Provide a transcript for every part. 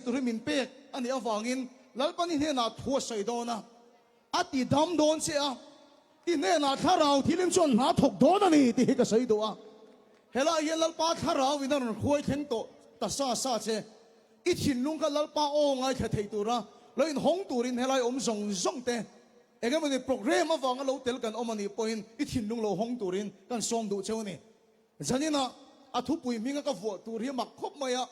tur hi min pek a nih avangin Lalpan i hnenah thu a sawi dawn a, a ti dam dawn che a, i hnenah thlarau thilim chuan hna thawk dawn a ni tih hi ka sawi duh a. Helaiah hian Lalpa thlarau in a rawn hruai thleng tawh ta sa sa che. I thinlung kha Lalpa aw ngaithla thei tura lo inhawng turin helai awm zawng zawng te eng emawni programme avanga lo tel kan awm a nih pawhin i thinlung lo hawng turin kan sawm duh cheu a ni. Zaninah a thupui hminga ka vuah tur hi mak khawp mai a,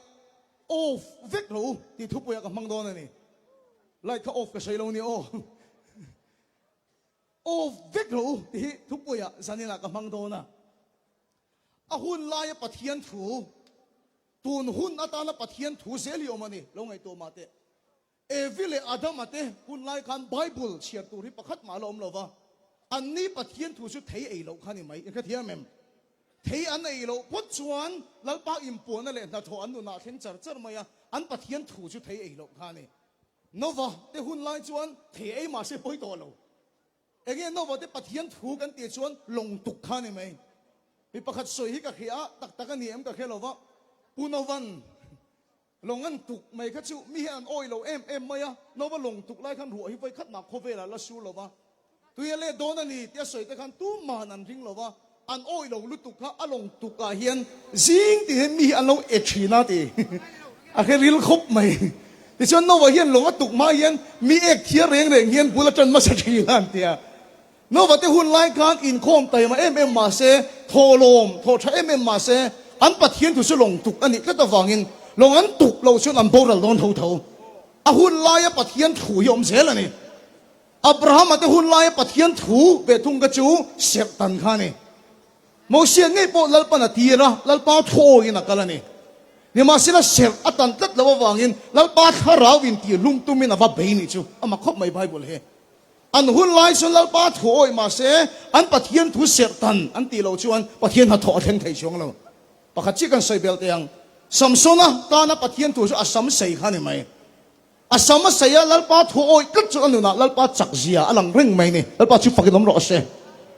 off vek lo u tih thupuiah ka hmang dawn a ni. Light kha off ka sawi lo nia aw. Off vek lo u tih hi thupuiah zaninah ka hmang dawn a. A hun laia Pathian thu, tun hun atana Pathian thu zel hi awm a ni, lo ngaihtuah mah teh. Evi leh Adama te hun lai khan Bible chhiar tur hi pakhat mah la awm lo va, anni Pathian thu chu thei ei loh kha a ni mai. In hrethiam em? Thei an ei loh phawt chuan Lalpa inpuahna leh hnathawh an nunah thleng char char mai a, an Pathian thu chu thei ei loh kha a ni. Nova te hun lai chuan thei ei mah se pawi tawh lo. Enge Nova te Pathian thu kan tih chuan lawng tuk kha a ni mai. Mi pakhat sawi hi ka hria a, tak tak a ni em ka hre lo va, Pu Novan Lawng an tuk mai kha chu mi hian an awih lo em em mai a, Nova lawng tuk lai khan ruah hi vawi khat mah khawvelah la sur lo va, tui a let dawn a ni tia sawi te khan tumahan an ring lo va, an awih lo lutuk kha a lawng tuk ah hian zing tih hian mi hi an lo e thin a ti a hre ril khawp mai. Tichuan Nova hian lawng a tuk hma hian mi ek thiar reng reng hian bul a tan hmasa thin a an ti a. Nova te hun lai khan inkhawm taima em em mah se, thawhlawm thawh tha em em mah se, an Pathian thu chu lawng tuk a nih tlat avangin lawng an tuk loh chuan an boral dawn tho tho. A hun laia Pathian thu hi awm zel a ni. Abrahama te hun laia Pathian thu ve thung kha chu serh tan kha a ni. Mosia ngei pawh Lalpan a tir a, Lalpa thawiin a kal a ni. Nimahsela serh a tan tlat loh avangin Lalpa thlarau intihhlum tumin a va bei nih chu a mak khawp mai Bible hi. An hun lai chuan Lalpa thu awih mah se, an Pathian thu serh tan an tih loh chuan Pathian hnathawh a thleng thei chuang lo. Pakhat chiah kan sawi bel teh ang, Samsona tana Pathian thu chu a sam sei kha a ni mai. A sam a sei a, Lalpa thu awih tlat chuan a nunah Lalpa chak zia a lang reng mai ni. Lalpa chu fakin awm rawh se.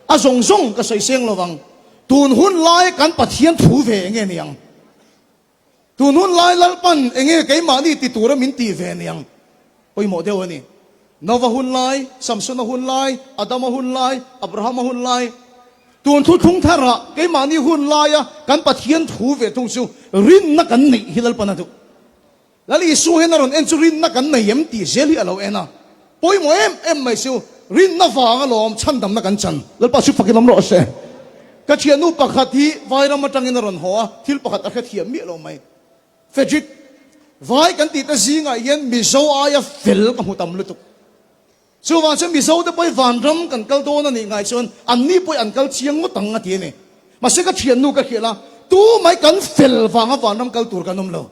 A zawng zawng ka sawi seng lo vang. Tun hun lai kan Pathian thu ve enge niang? Tun hun lai Lalpan enge keimahni ti tura min tih ve niang pawimawh deuh a ni. Nova hun lai, Samsona hun lai, Adama hun lai, Abrahama hun lai, tun thuthlung tharah keimahni hun laia kan Pathian thu ve thung chu rinna kan neih hi Lalpan a duh. Lal Isua hian a rawn en chu rinna kan nei em tih zel hi a lo en a. Pawimawh em em mai chu rinna vang alawm chhandamna kan chan. Lalpa chu fakin awm rawh se. Ka thiannu pakhat hi Vairam atangin a rawn haw a, thil pakhat a hrethiam miah lo mai. Frederick, Vai kan tih te zingah hian Mizo aia fel ka hmu tam lutuk. Chuvang chuan Mizo te pawh hi vanram kan kal dawn a nih ngai chuan anni pawh hi an kal chiang ngawt ang a ti a ni. Mahse ka thiannu ka hrilh a, tumai kan fel vanga vanram kal tur kan awm lo.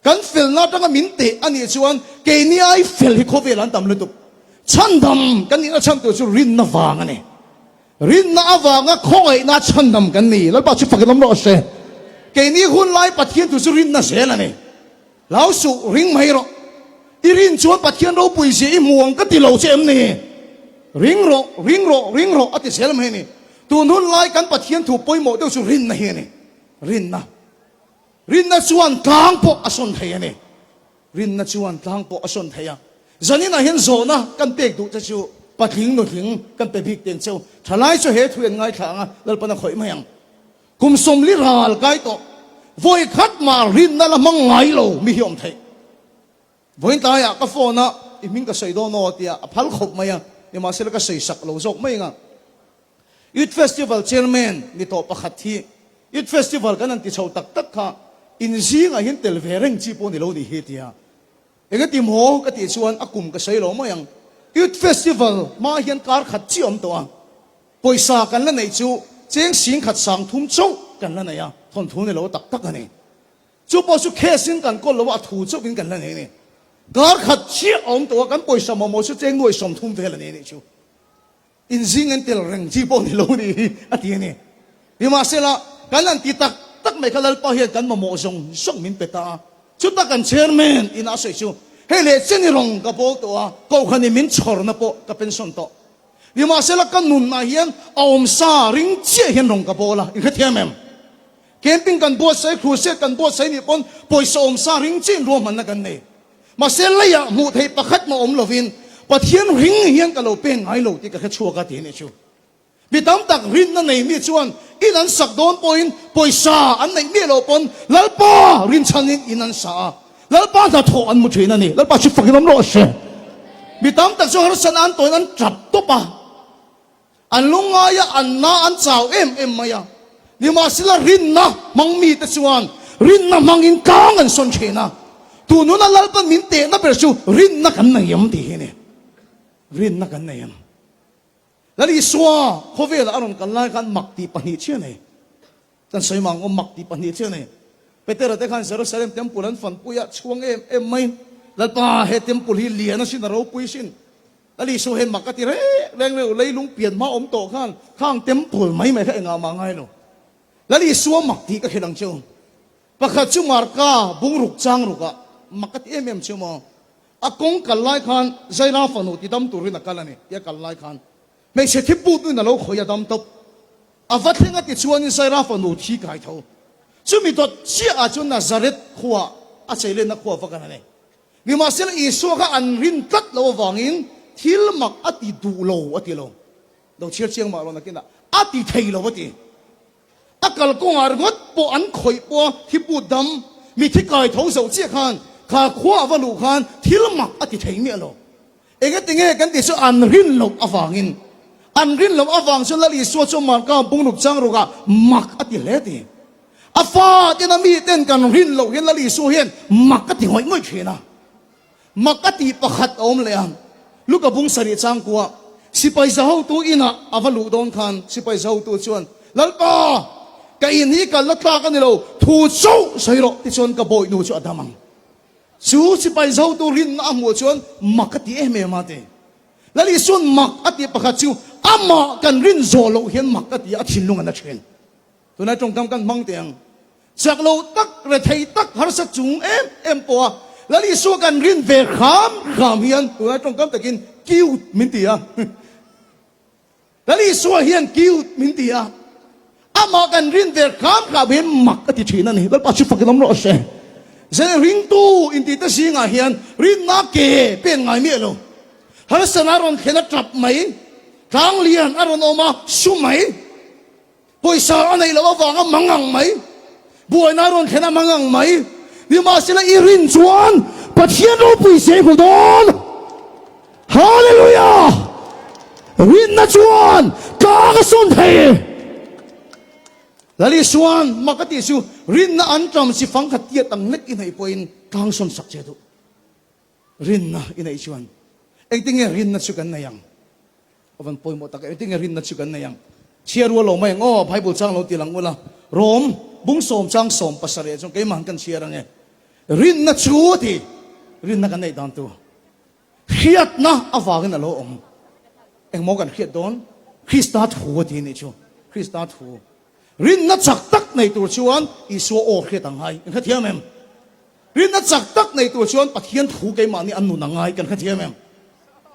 Kan felna atanga min teh a nih chuan keini ai fel hi khawvel an tam lutuk. Chhandam kan nihna chhan tur chu rinna vang a ni. Rinna avanga khawngaihna chhandam kan ni. Lalpa chu fakin awm rawh se. Keini hun lai Pathian tur chu rinna zel a ni. Hlau suh, ring mai rawh. I rin chuan Pathian ropui zia i hmu ang ka ti lo che em ni? Ring rawh, ring rawh, ring rawh a ti zel mai a ni. Tun hun lai kan Pathian thu pawimawh deuh chu rinna hi a ni. Rinna. Rinna chuan tlang pawh a sawn thei a ni. Rinna chuan tlang pawh a sawn thei a. Zaninah hian zawhna kan pek duh te chu patling nutling kan pe bik teng cheu. Thalai chu he thu an ngaithla ang a, Lalpan a khawih mai ang. Kum 40 ral kai tawh, vawi khat mah rinna la hmang ngai lo mi hi awm theih. Vawiin tlaiah ka phone a, i hming ka sawi dawn aw tia a phal khawp mai a, nimahsela ka sawi sak lo zawk mai ang a. Youth Festival Chairman ni tawh pakhat hi Youth Festival kan han ti chho tak tak kha in zingah hian tel ve reng chi pawh ni lo nih hi tia engati maw ka tih chuan a kum ka sawi lo mai ang. Youth Festival hma hian kar khat chi awm tawh a, pawisa kan la neih chu cheng 10,000 sang thum chauh kan la nei a, thawnthu ni lo tak tak a ni. Chu pawh chu case in kan kawl lo a, a thu chauhin kan la nei a ni. Kar khat chiah a awm tawh a, kan pawisa mamawh chu cheng nuai 30 vel a ni a nih chu. Inzing an tel reng chi pawh ni lo ni hi a ti a ni. Nimahsela, kan han ti tak tak mai kha Lalpa hian kan mamawh zawng zawng min pe ta a. Chuta kan chairman in a sawi chu, hei leh cheni rawng ka bawl tawh a, kohhranin min chhawrna pawh ka pension tawh. Nimahsela, ka nunah hian a awmsa ring chiah hian rawng ka bawl a, inhrethiam em? Camping kan buatsaih, crusade kan buatsaih nih pawn pawisa awmsa ring chiahin ruahmanna kan nei. Mahse leiah hmuh theih pakhat mah awm lovin Pathian ring hian ka lo pen ngai lo tih ka hre chhuak a ti a nih chu. Mi tam tak rinna nei mi chuan in an sak dawn pawhin pawisa an neih miah loh pawn Lalpa rinchhanin in an sa a, Lalpa hnathawh an mu thin a ni. Lalpa chu fakin awm rawh se. Mi tam tak chu harsatna an tawhin an tap tawp a, an lungngai a, an na an chau em em mai a. Nimahsela rinna hmang mite chuan rinna hmangin tlang an sawn thin a, tun huna Lalpa min tehna ber chu rinna kan nei em tih hi a ni. Rinna kan nei em? Lal Isua khawvelah a rawn kal lai khan mak tih pahnih chiah a nei. Kan sawi mang awm mak tih pahnih chiah a nei. Petera te khan Jerusalem temple an fanpui a, chhuang em em mai. Lalpa he temple hi lian a sin, a ropui sin. Lal Isua hian mak a ti reng reng reuh, leilung pian hma awm tawh khan khang temple mai mai kha engah mah ngai lo. Lal Isua mak tih ka hrilh ang cheu. Pakhat chu Marka bungruk chang rukah mak a ti em em cheu maw? A kawng kal lai khan Zaira fanu ti dam turin a kal a ni tih a kal lai khan hmeichhe thi put nuin a lo khawih a dam tawp. A va thleng a ti chuanin Zaira fanu thi kai tho. Chumi dawt chiah ah chuan Nazareth khua a chei lenna khua va kal a ni. Nimahsela Isua kha an rin tlat loh avangin thil mak a ti duh lo a ti lo. Lo chhiar chiang mah lo nakinah a ti thei lo a ti. A kal kawngah ringawt pawh an khawih pawh a thiput dam mi thi kai tho zoh chiah khan kha khua a va luh khan thil mak a ti thei miah lo. Engati nge kan tih chu an rin loh avangin. An rin loh avang chuan Lal Isua chu Marka bungruk chang rukah mak a ti hle ti. A fa tena mi ten kan rin loh hian Lal Isua hian mak a ti ngawih ngawih thin a. Mak a tih pakhat a awm leh a, Luka bung sarih changkua sipai zahotu inah a va luh dawn khan sipai zahotu chuan, Lalpa, ka in hi kal la tlak a ni lo, thu chauh sawi rawh, tichuan ka bawihnu chu a dam ang. Chu sipai zahotu rinna a hmuh chuan mak a ti em em a ti. Lal Isua'n mak a tih pakhat chu amah kan rin zawh loh hian mak a ti a, a thinlung a na thin. Tunlai tawngkam kan hmang teh ang. Chak lo tak, rethei tak, harsa chung em em pawh a Lal Isua kan rin ve hram hram hian tunlai tawngkam takin cute min ti a. Lal Isua hian cute min ti a. Amah kan rin ve hram hram hian mak a ti thin a ni. Lalpa chu fakin awm rawh se. Zen ringtu intihte zingah hian rinna ke pen ngai miah lo. Harsana rawn thlen a tap mai, tlang lian a rawn awm a, su mai. Pawisa a neih loh avanga mang ang mai, buaina a rawn thlen a mang ang mai. Nimahsela i rin chuan Pathian ropui zia i hmu dawn. Hallelujah! Rinna chuan tlang a sawn thei. Lal Isua'n mak a tih chu rinna an ṭam chi fang khat tiat ang lek i neih pawhin tlang sawn sak che duh. Rinna i neih chuan engtinge rinna chu kan nei ang? A van pawimawh tak em, engtinge rinna chu kan nei ang? Chhiar rual lo mai ang aw, Bible chang lo ti lang ula, Rom bung sawm chang sawm pasarih chuan keimah kan chhiar ang e. Rinna chu a ti, rinna kan neih dan tur hriatna avangin a lo awm. Engmaw kan hriat dawn? Krista thu a ti nih chu, Krista thu. Rinna chak tak nei tur chuan Isua aw hriat a ngai, kan hrethiam em? Rinna chak tak nei tur chuan Pathian thu keimahni an nun a ngai, kan hrethiam em?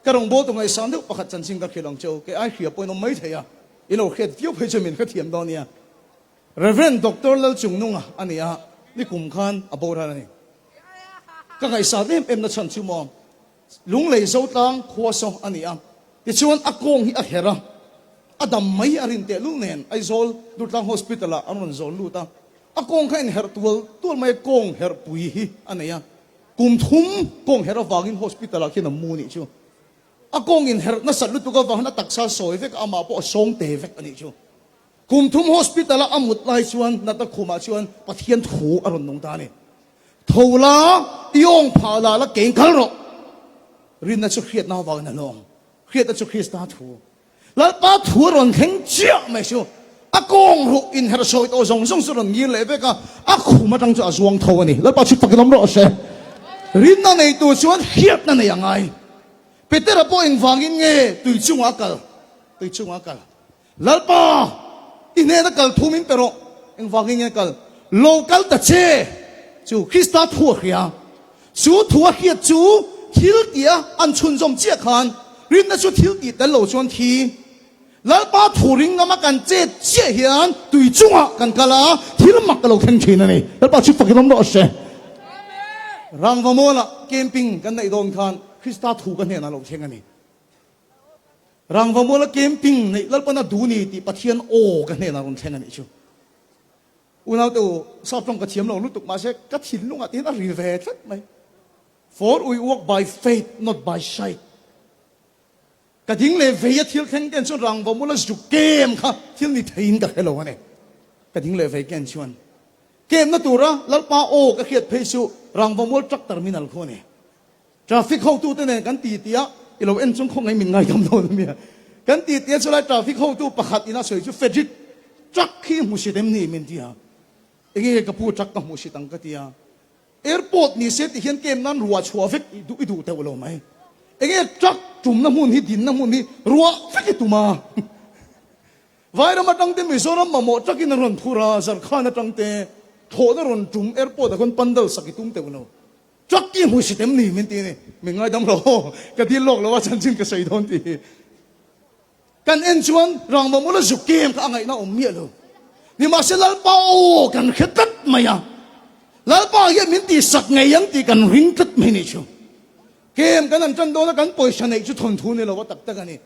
Ka rawngbâwl tu ngaihsân deuh pakhat chanchin ka hrilh ang che u, kei ai hria pawhin awm mai thei a, i lo hriat viau phei chu min hrethiam dawn nia. Rev. Doctor Lalchungnunga a ni a, nikum khan a boral a ni. Ka ngaihsân em em na chhan chu maw, Lunglei Zotlang khua saw a ni a, tichuan a kawng hi a herh a, a dam mai a rin tehlul nen Aizawl Durtlang Hospital ah an rawn zawn lut a, a kawng kha inherh tual tual mai a, kawng herh pui hi a nei a. Kum thum kawng herh avangin hospital ah khian a mu nih chu. A kawng inherh nasat lutuk avangin a taksa sawi vek a, amah pawh a sawng te vek a nih chu. Kum thum hospital a a mut lai chuan natna khumah chuan Pathian thu a rawn nung ta a ni. Tho la, i awng phah la la keng kal rawh. Rinna chu hriatna avangin a hlawng. Hriatna chu Krista thu. Lalpa thu a rawn thleng chiah mai chu a kawng ruh inherh sawi tawh zawng zawng chu a rawn ngir leh vek a, a khum atang chu a zuang tho a ni. Lalpa chu fakin awm rawh se. Rinna neitu chuan hriatna nei a ngai. Petera pawh engvangin nge tui chungah a kal? Tui chungah a kal. Lalpa, i hnena kal thu min pe rawh. Engvangin nge kal? Lo kal ta che! Chu Krista thu a hria. Chu thu a hriat chu thil tia an chhunzawm chiah khan rinna chu thil tih tel lo chuan thi. Lalpa thu ring ngama kan chet chiah hian tui chungah kan kal a, thil mak ka lo thleng thin a ni. Lalpa chu fakin awm rawh se. Rangvamuala camping kan neih dawn khan Krista thu ka hnenah lo thleng a ni. Rangvamuala camping neih Lalpana duh ni tih Pathian aw ka hnenah rawn thleng a nih chu. Unaute u, sap tawng ka thiam lo lutuk mahse ka thinlungah te hian a ri ve tlat mai. For we walk by faith not by sight. Ka ding leh vei a thil thleng ken chuan rangvamula zuk kem kha thil ni theiin ka hre lo a ni. Ka ding leh vei ken chuan kemna tura Lalpa aw ka hriat phei chu Rangvamual truck terminal khu a ni. Traffic hotute nen kan ti tia i lo en chung khawngaih min ngaidam dawn a nia. Kan ti tia chulai traffic hotu pakhat ina sawi chu Fredrick truck hi hmusit em ni min ti a. Enge ka pu truck ka hmuhsit ang ka ti a. Airport ni se ti hian kem nan ruah chhuah vek i duh i duh teuh lo mai. Enge truck tumna hmun hi dinna hmun hi ruah vek i tum a. Vairam atang te Mizoram mamawh truck in a rawn phur a, Zarkhan atang te thlawhna rawn tum airport ah khawn pandal sak i tum teuh lo. Truck i hmuhsit em ni min ti a ni. Min ngaidam lo aw, ka dil lawk lo a chanchin ka sawi dawn tih hi. Kan en chuan rangvamula zuk kem kha a ngaihna awm miah lo. Nimahse Lalpa aw kan hre tlat mai a, Lalpa hian min tihsak ngei ang tih kan ring tlat mai nih chu. Kem kan han tan dawn a, kan pawisa neih chu thawnthu ni lo a tak tak a ni.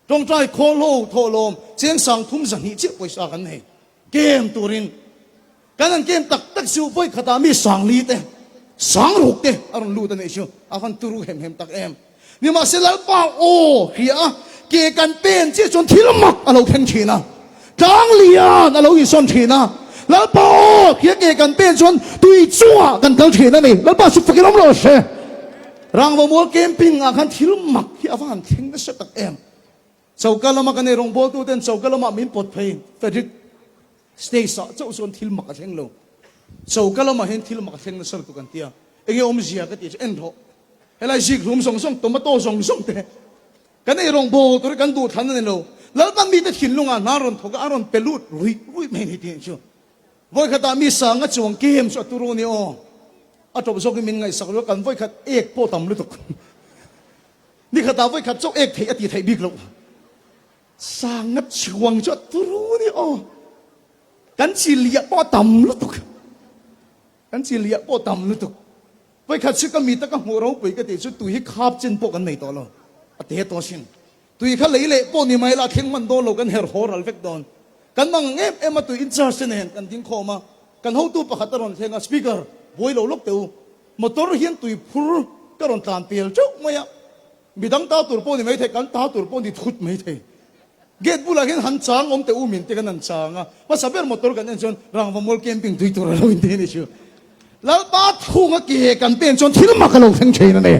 Tawngtai khawl ho thawhlawm cheng sangthum zahnih chiah pawisa kan nei kem turin. Kan han kem tak tak chu vawi khatah mi sangli te, sangruk te a rawn lut a nih chu, a van turu hem hem tak em. Nimahse Lalpa aw hria a, ke kan pen chiah chuan thil mak a lo thleng thin a, tlang lian a lo insawn thin a, Lalpa aw hria ke kan pen chuan tui chungah kan kal thin a ni. Lalpa chu fakin awm lo se. Rangvamual camping ah khan thil mak hi a va han thleng nasa tak em. Choka lama kan ei rawngbawltu ten choka lamah min pawt phei Frederick Stage ah chauh chuan thil mak a thleng lo. Choka lamah hian thil mak a thleng nasa lutuk an tia. Enge awmzia ka tih chu en rawh. Helai zik hlum zawng zawng, tomato zawng zawng te kan ei rawngbawl tur hi kan duh thlan a ni lo. Lalpan mite thinlungah hna rawn thawk a, a rawn pe lut ruih ruih mai a ni tih chu. Vawikhatah mi sanga chuang kem chu a turu ni aw. A tawp zawkin min ngaihsak lo, kan vawikhat ek pawh tam lutuk. Nikhatah vawikhat chauh ek theih a tih theih bik loh. Sanga chuang chu a turu ni aw. Kan chi liah pawh a tam lutuk. Kan chi liah pawh a tam lutuk. Vawikhat chu ka mi taka hmuh ropui ka tih chu tui hi khap chin pawh kan nei tawh lo. A te tawh asin. Tui kha lei leh pawh ni mai la a thleng hman dawn lo kan her haw ral vek dawn. Kan mang ang em em a tui in charge te nen kan ding khawm a. Kan hotu pakhat a rawn thleng a, Speaker, buai lo lawk teh u. Motor hian tui phur ka rawn tlan pel teuh mai a. Midang ta tur pawh ni mai thei, kan ta tur pawh ni thut mai thei. Gate bulah hian han chang awm teh u min te kan han chang a. Hmasa ber motor kan en chuan Rangvamual camping tui tur a lo inti a ni chu. Lalpa thunga ke kan pen chuan thil mak a lo thleng thin a ni.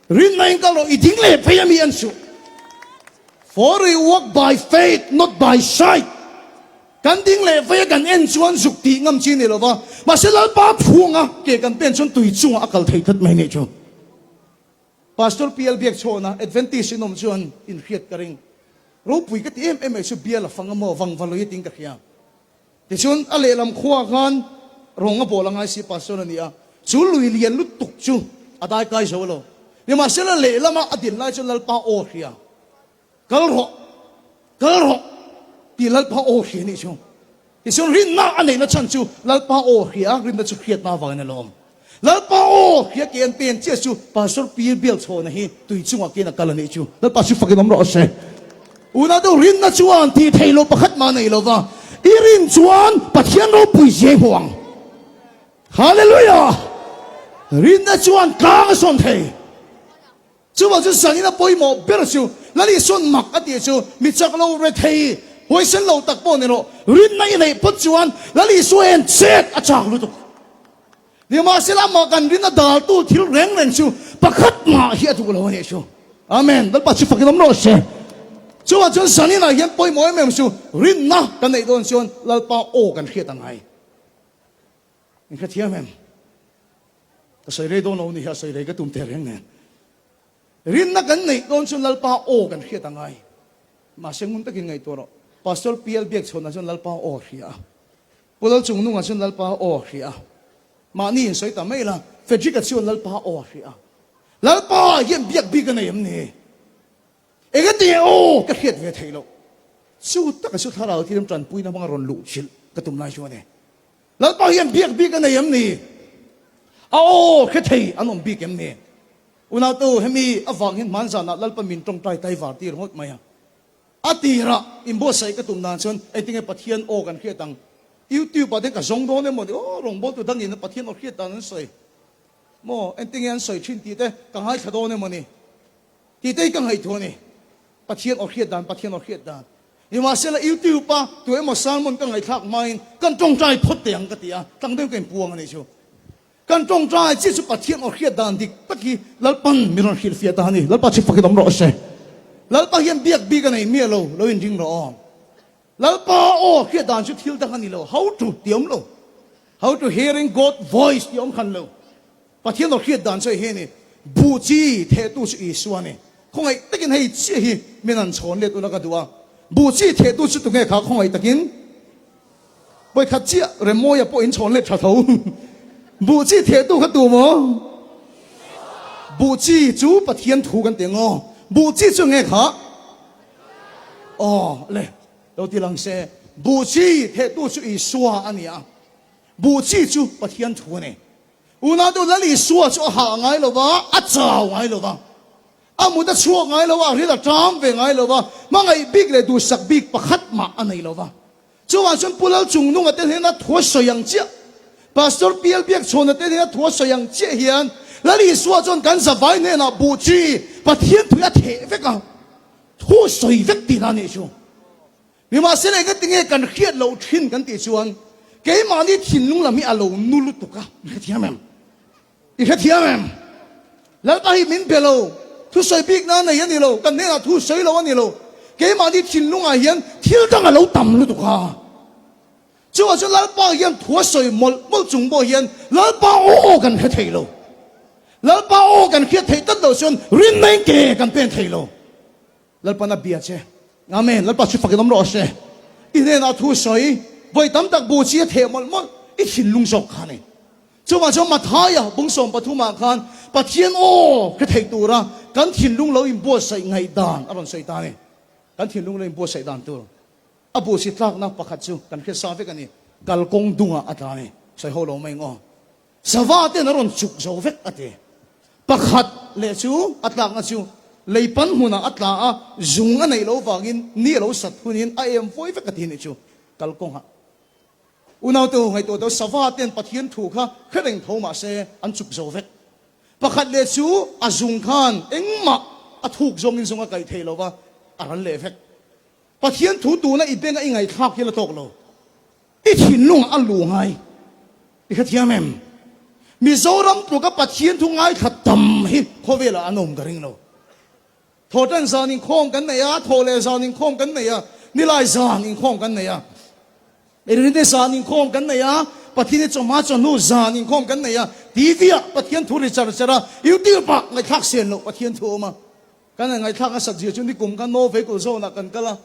Rinna in kal rawh, i ding leh phei a mi an suh. For we walk by faith not by sight. Kan ding leh phei a kan en chuan zuk tih ngam chi ni lo va, mahse Lalpa thunga ke kan pen chuan tui chungah a kal thei tlat mai nih chu. Pastor PL Biakchhawna, Adventist in awm chuan in hriat ka ring. Ropui ka ti em em mai chu bial a fang a maw, vang valui a ting ka hria. Tichuan a lehlam khuaah khan rawng a bawl a ngai si Pastor a ni a, chu lui lian lutuk chu a daikai zo lo. Nimahsela lehlama a din lai chuan Lalpa aw hria, Kal rawh, kal rawh tih Lalpa aw hria nih chu. Tichuan rinna a neihna chhan chu Lalpa aw hria a, rinna chu hriatna avangin a lo awm. Lalpa aw hria ke an pen chiah chu Pastor Pi Bialchhawna hi tui chungah kian a kal a nih chu. Lalpa chu fakin awm rawh se. Unau deuh rinna chuan tih theih loh pakhat mah nei lova, i rin chuan Pathian ropui zia i hmu ang. Hallelujah! Rinna chuan tlang a sawn thei. Chuvang chu zanin a pawimawh ber chu Lal Isuan mak a tih chu mi chak lo rethei huaisen lo tak pawh ni rawh. Rinna i neih phawt chuan Lal Isua hian chet a chak lutuk. Nimahsela amah kan rinna daltu thil reng reng chu pakhat mah hi a duh lo a nih chu. Amen. Lalpa chu fakin awm rawh se. Chuvang chuan zaninah hian pawimawh em em chu rinna kan neih dawn chuan Lalpa aw kan hriat a ngai. In hrethiam em? Ka sawi rei dawn lo ni hi a sawi rei ka tum teh reng nen. Rinna kan neih dawn chuan Lalpa aw kan hriat a ngai. Mahse ngun takin ngaihtuah rawh. Pastor PL Biakchhawnah chuan Lalpa aw a hria a. Pu Lalchungnunga chuan Lalpa aw a hria a. Mahni in sawi ta mai la, Frederick-a chuan Lalpa aw a hria a. Lalpa hian biak bik a nei em ni? Engati nge aw ka hriat ve theih loh. Chu taka chu thlarau thiam tanpuina hmanga rawn luh chilh ka tum lai chu a ni. Lalpa hian biak bik a nei em ni? A aw hre thei an awm bik em ni? Unautu, hemi avang hian hmanzanah Lalpa min tawngtai taivar tir ngawt mai a. A tirah inbuatsaih ka tum dan chuan engtinge Pathian aw kan hriat ang? YouTube ah te ka zawng dawn emaw ni? Aw, rawngbawltu dangin Pathian aw hriat dan an sawi maw? Engtinge an sawi thin tih te ka ngaithla dawn emaw ni? Tih te hi ka ngaihtuah a ni. Pathian aw hriat dan, Pathian aw hriat dan. Nimahsela YouTube a tu emaw sermon ka ngaihthlak hmain kan tawngtai phawt teh ang ka ti a, tlang deuhin ka inpuang a nih chu. Kan tawngtai chiah chu Pathian aw hriat dan dik tak hi Lalpan min rawn hrilhfiah ta a ni. Lalpa chu fakin awm rawh se. Lalpa hian biak bik a nei miah lo, lo inring rawh aw. Lalpa aw hriat dan chu thil dang a ni lo, how to tih awm lo. How to hearing God voice tih awm hran lo. Pathian aw hriat dan chu hei hi a ni, Buh chi thehtu chu Isua a ni. Khawngaih takin hei chiah hi min han chhawn let ula ka duh a. Buh chi thehtu chu tunge kha khawngaih takin? Vawikhat chiah Remmawia pawh in chhawn let tha tho. Buh chi thehtu kha tu maw? Buh chi chu Pathian thu kan ti ang aw. Buh chi chu nge kha? Aw le, lo ti lang se. Buh chi thehtu chu Isua a ni a. Buh chi chu Pathian thu a ni. Unau Lal Isua chu a hah ngai lo va, a chau ngai lo va, a mut a chhuak ngai lo va, a ril a ṭam ve ngai lo va, hmangaih bik leh duhsak bik pakhat mah a nei lo va. Chuvang chuan Pu Lal Chungnunga te hnena thu a sawi ang chiah, Pastor PL Biakchhawna te hnena thu a sawi ang chiah hian Lal Isua chuan kan zavai hnenah buh chi Pathian thui a theh vek a, thu a sawi vek tihna a nih chu. Nimahsela engatinge kan hriat loh thin kan tih chuan keimahni thinlung lam hi a lo nu lutuk a, i hrethiam em? I hrethiam em? Lalpa hi min be lo, thusawi bikna a nei a ni lo, kan hnenah thu sawi lo a ni lo, keimahni thinlungah hian thil dang a lo tam lutuk a. Chuvang chuan Lalpa hian thu a sawi mawlh mawlh chung pawh hian Lalpa aw kan hre thei lo. Lalpa aw kan hriat theih tlat loh chuan rinna in ke kan pen thei lo. Lalpan a bia che. Amen. Lalpa chu fakin awm rawh se. I hnenah thu sawi, vawi tam tak bu chi a theh mawlh mawlh, i thinlung zawk kha a ni. Chuvang chuan Mathaia bung 13 ah khan Pathian aw hre thei tura kan thinlung lo inbuatsaih ngaihdan a rawn sawi ta a ni. Kan thinlung lo inbuatsaih dan tur. A bu chi tlakna pakhat chu kan hre sa vek a ni. Kalkawng dungah a tla a ni. Sawi ho lo mai ang aw. Sava ten a rawn chuk zo vek a ti. Pakhat leh chu a tlakna chu lei pan hmunah a tla a, zung a neih loh vangin ni a lo sat hunin a em vawi vek a ti nih chu kalkawngah. Unaute ho ngaihtuah tawh sava ten Pathian thu kha hre reng tho mah se an chuk zo vek. Pakhat leh chu a zung khan engmah a thuk zawngin zung a kaih thei lo va, a ral leh vek. Pathian thu tuna i benga i ngaihthlak hi la tawk lo. I thinlungah a lu ngai i hrethiam em? Mizoram tluka Pathian thu ngaithla tam hi khawvelah an awm ka ring lo. Thawhtan zan inkhawm kan nei a, thawh leh zan inkhawm kan nei a, nilai zan inkhawm kan nei a, Irinde zan inkhawm kan nei a, Pathian hi chawhma chawhnu zan inkhawm kan nei a, TV-ah Pathian thu ri char char a, YouTube-ah ngaihthlak sen loh Pathian thu a awm a. Kan ngaihthlak a sat zia chu nikum khan Norway kulh zawnah kan kal a,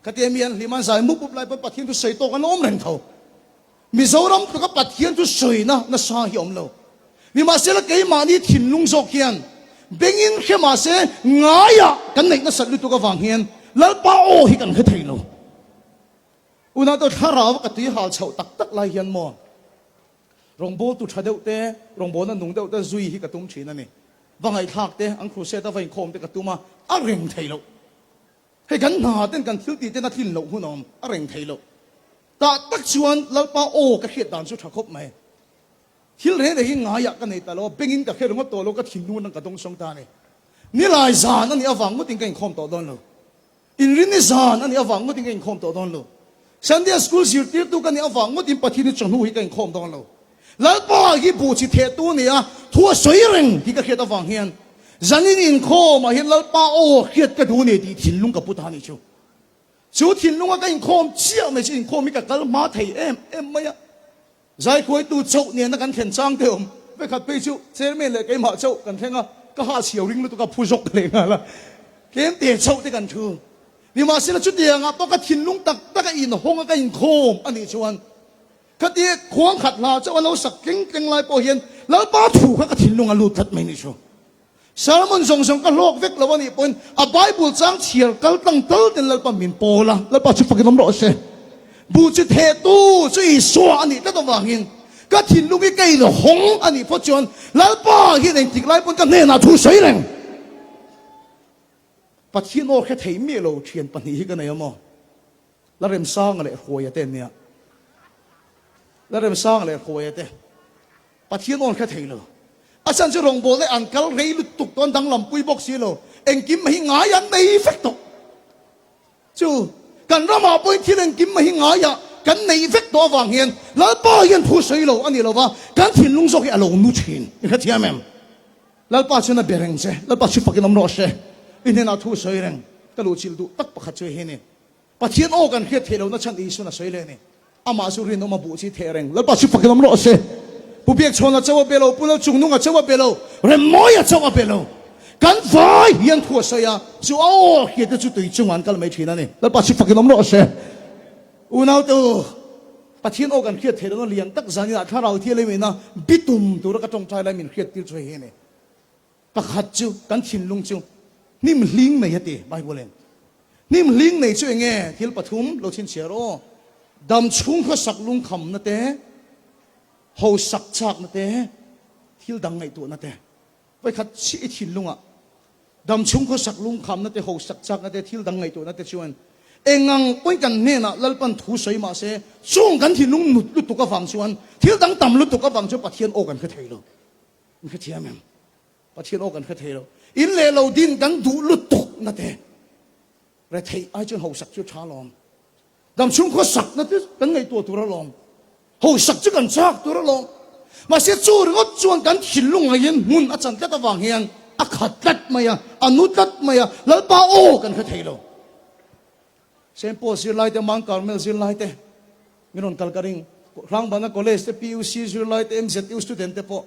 Khatia mi an hlim a, zai mup mup lai pawn Pathian thu sawi tawk an awm reng tho. Mizoram tluka Pathian thu sawina nasa hi a awm lo. Nimahsela keimahni thinlung zawk hian bengin hre mahse ngaiah kan neih nasat lutuk avang hian Lalpa aw hi kan hre thei lo. Unau thlarau ka tui hal chhoh tak tak lai hian maw rawngbawltu tha deuh te, rawngbawlna nung deuh te zui hi ka tum thin a ni. Va ngaihthlak te, an crusade a va inkhawm te ka tum a, a reng thei lo. Hei kan hna ten kan thil tih ten a tlin loh hun a awm a reng thei lo. Tah tak chuan Lalpa aw ka hriat dan chu tha khawp mai. Thil reng reng hi ngaiah ka nei ta lo a, bengin ka hre ringawt tawh lo, ka thinlung atang ka dawng sawng ta a ni. Nilai zan a nih avang ngawtin ka inkhawm tawh dawn lo. Inrinni zan a nih avang ngawtin ka inkhawm tawh dawn lo. Sunday school zirtirtu ka nih avang ngawtin Pathian hi chawhnu hi ka inkhawm dawn lo. Lalpa hi buh chi thehtu a ni a, thu a sawi reng tih ka hriat avang hian zanin inkhawmah hian Lalpa aw hriat ka duh a ni tih thinlung ka pu ta a nih chu. Chu thinlunga ka inkhawm chiah mai chu inkhawm hi ka kal hma thei em em mai a. Zaikhuaitu chauh nena kan thlen chang te awm vekhat phei chu chairman leh keimah chauh kan thleng a, ka ha chhiau ring lutuk a phu zawk leh nghal a, tlem te chauh te kan thu. Nimahsela chutiangah pawh ka thinlung tak tak a inhawng a ka inkhawm a nih chuan Khatia khuang khat hla chauh a lo sak tleng tleng lai pawh hian Lalpa thu kha ka thinlung a lut tlat mai nih chu. Sermon zawng zawng ka hlawk vek lo a nih pawhin a Bible chang chhiar kal tlang tal ten Lalpa min pawl a, Lalpa chu fakin awm rawh se. Buh chi thehtu chu Isua a nih tlat avangin. Ka thinlung hi ka inhawng a nih phawt chuan Lalpa hian engtik lai pawn ka hnenah thu sawi reng. Pathian aw hre thei miah lo thian pahnih hi ka nei a maw? Laremsanga leh Hruaia te an nia. Laremsanga leh Hruaia te Pathian aw an hre thei lo. A chhan chu rawngbawlna an kal rei lutuk tawh an danglam pui bawk si lo. Engkim mai hi ngai an nei vek tawh. Chu kan ramah pawhin thil engkim mai hi ngaiah kan neih vek tawh avang hian Lalpa hian thu sawi lo a ni lo va, kan thinlung zawk hi a lo nu thin. I hrethiam em? Lalpa chuan a be reng che. Lalpa chu fakin awm rawh se. I hnenah thu sawi reng. Ka luhchilh duh tak pakhat chu hei ni. Pathian aw kan hriat theih lohna chhan Isuan a sawi leh a ni. Amah chu rinawm a buh chi theh reng. Lalpa chu fakin awm rawh se. Pu Biakchhawna chauh a be lo, Pu Lalchungnunga chauh a be lo, Remmawia chauh a be lo. Kan vai hian thu a sawi a, chu a aw hriat te chu tui chungah an kal mai thin a ni. Lalpa chu fakin awm rawh se. Unaute u, Pathian aw kan hriat theih lohna lian tak zaninah Thlarau Thianghlimina bitum tura ka tawngtai lai min hriattir chu hei hi a ni. Pakhat chu kan thinlung chu hnim hling nei a ti Bible in. Hnim hling nei chu enge? Thil pathum lo chhinchhiar aw. Dam chhung khawsak lungkhamna te, hosak chakna te, thil dang ngaihtuahna te. Vawikhat chiah i thinlungah dam chhung khawsak lungkhamna te, hosak chakna te, thil dang ngaihtuahna te chuan engang pawhin kan hnenah Lalpan thu sawi mah se chung kan thinlung nut lutuk avang chuan thil dang tam lutuk avang chuan Pathian aw kan hre thei lo. Min hrethiam em? Pathian aw kan hre thei lo. In leh lo din kan duh lutuk na te. Retheih ai chuan hausak chu tha lawm. Dam chhung khaw sak na te kan ngaihtuah tur alawm. Hausak chu kan chak tur alawm. Mahse chu ringawt chuan kan thinlung ngaiin hmun a chan tlat avang hian a khat tlat mai a, a nu tlat mai a, Lalpa aw kan hre thei lo. Saint Paul zirlai te, Mount Carmel zirlai te, min rawn kal ka ring. Hrangbana College te, PUC zirlai te, MZU student te pawh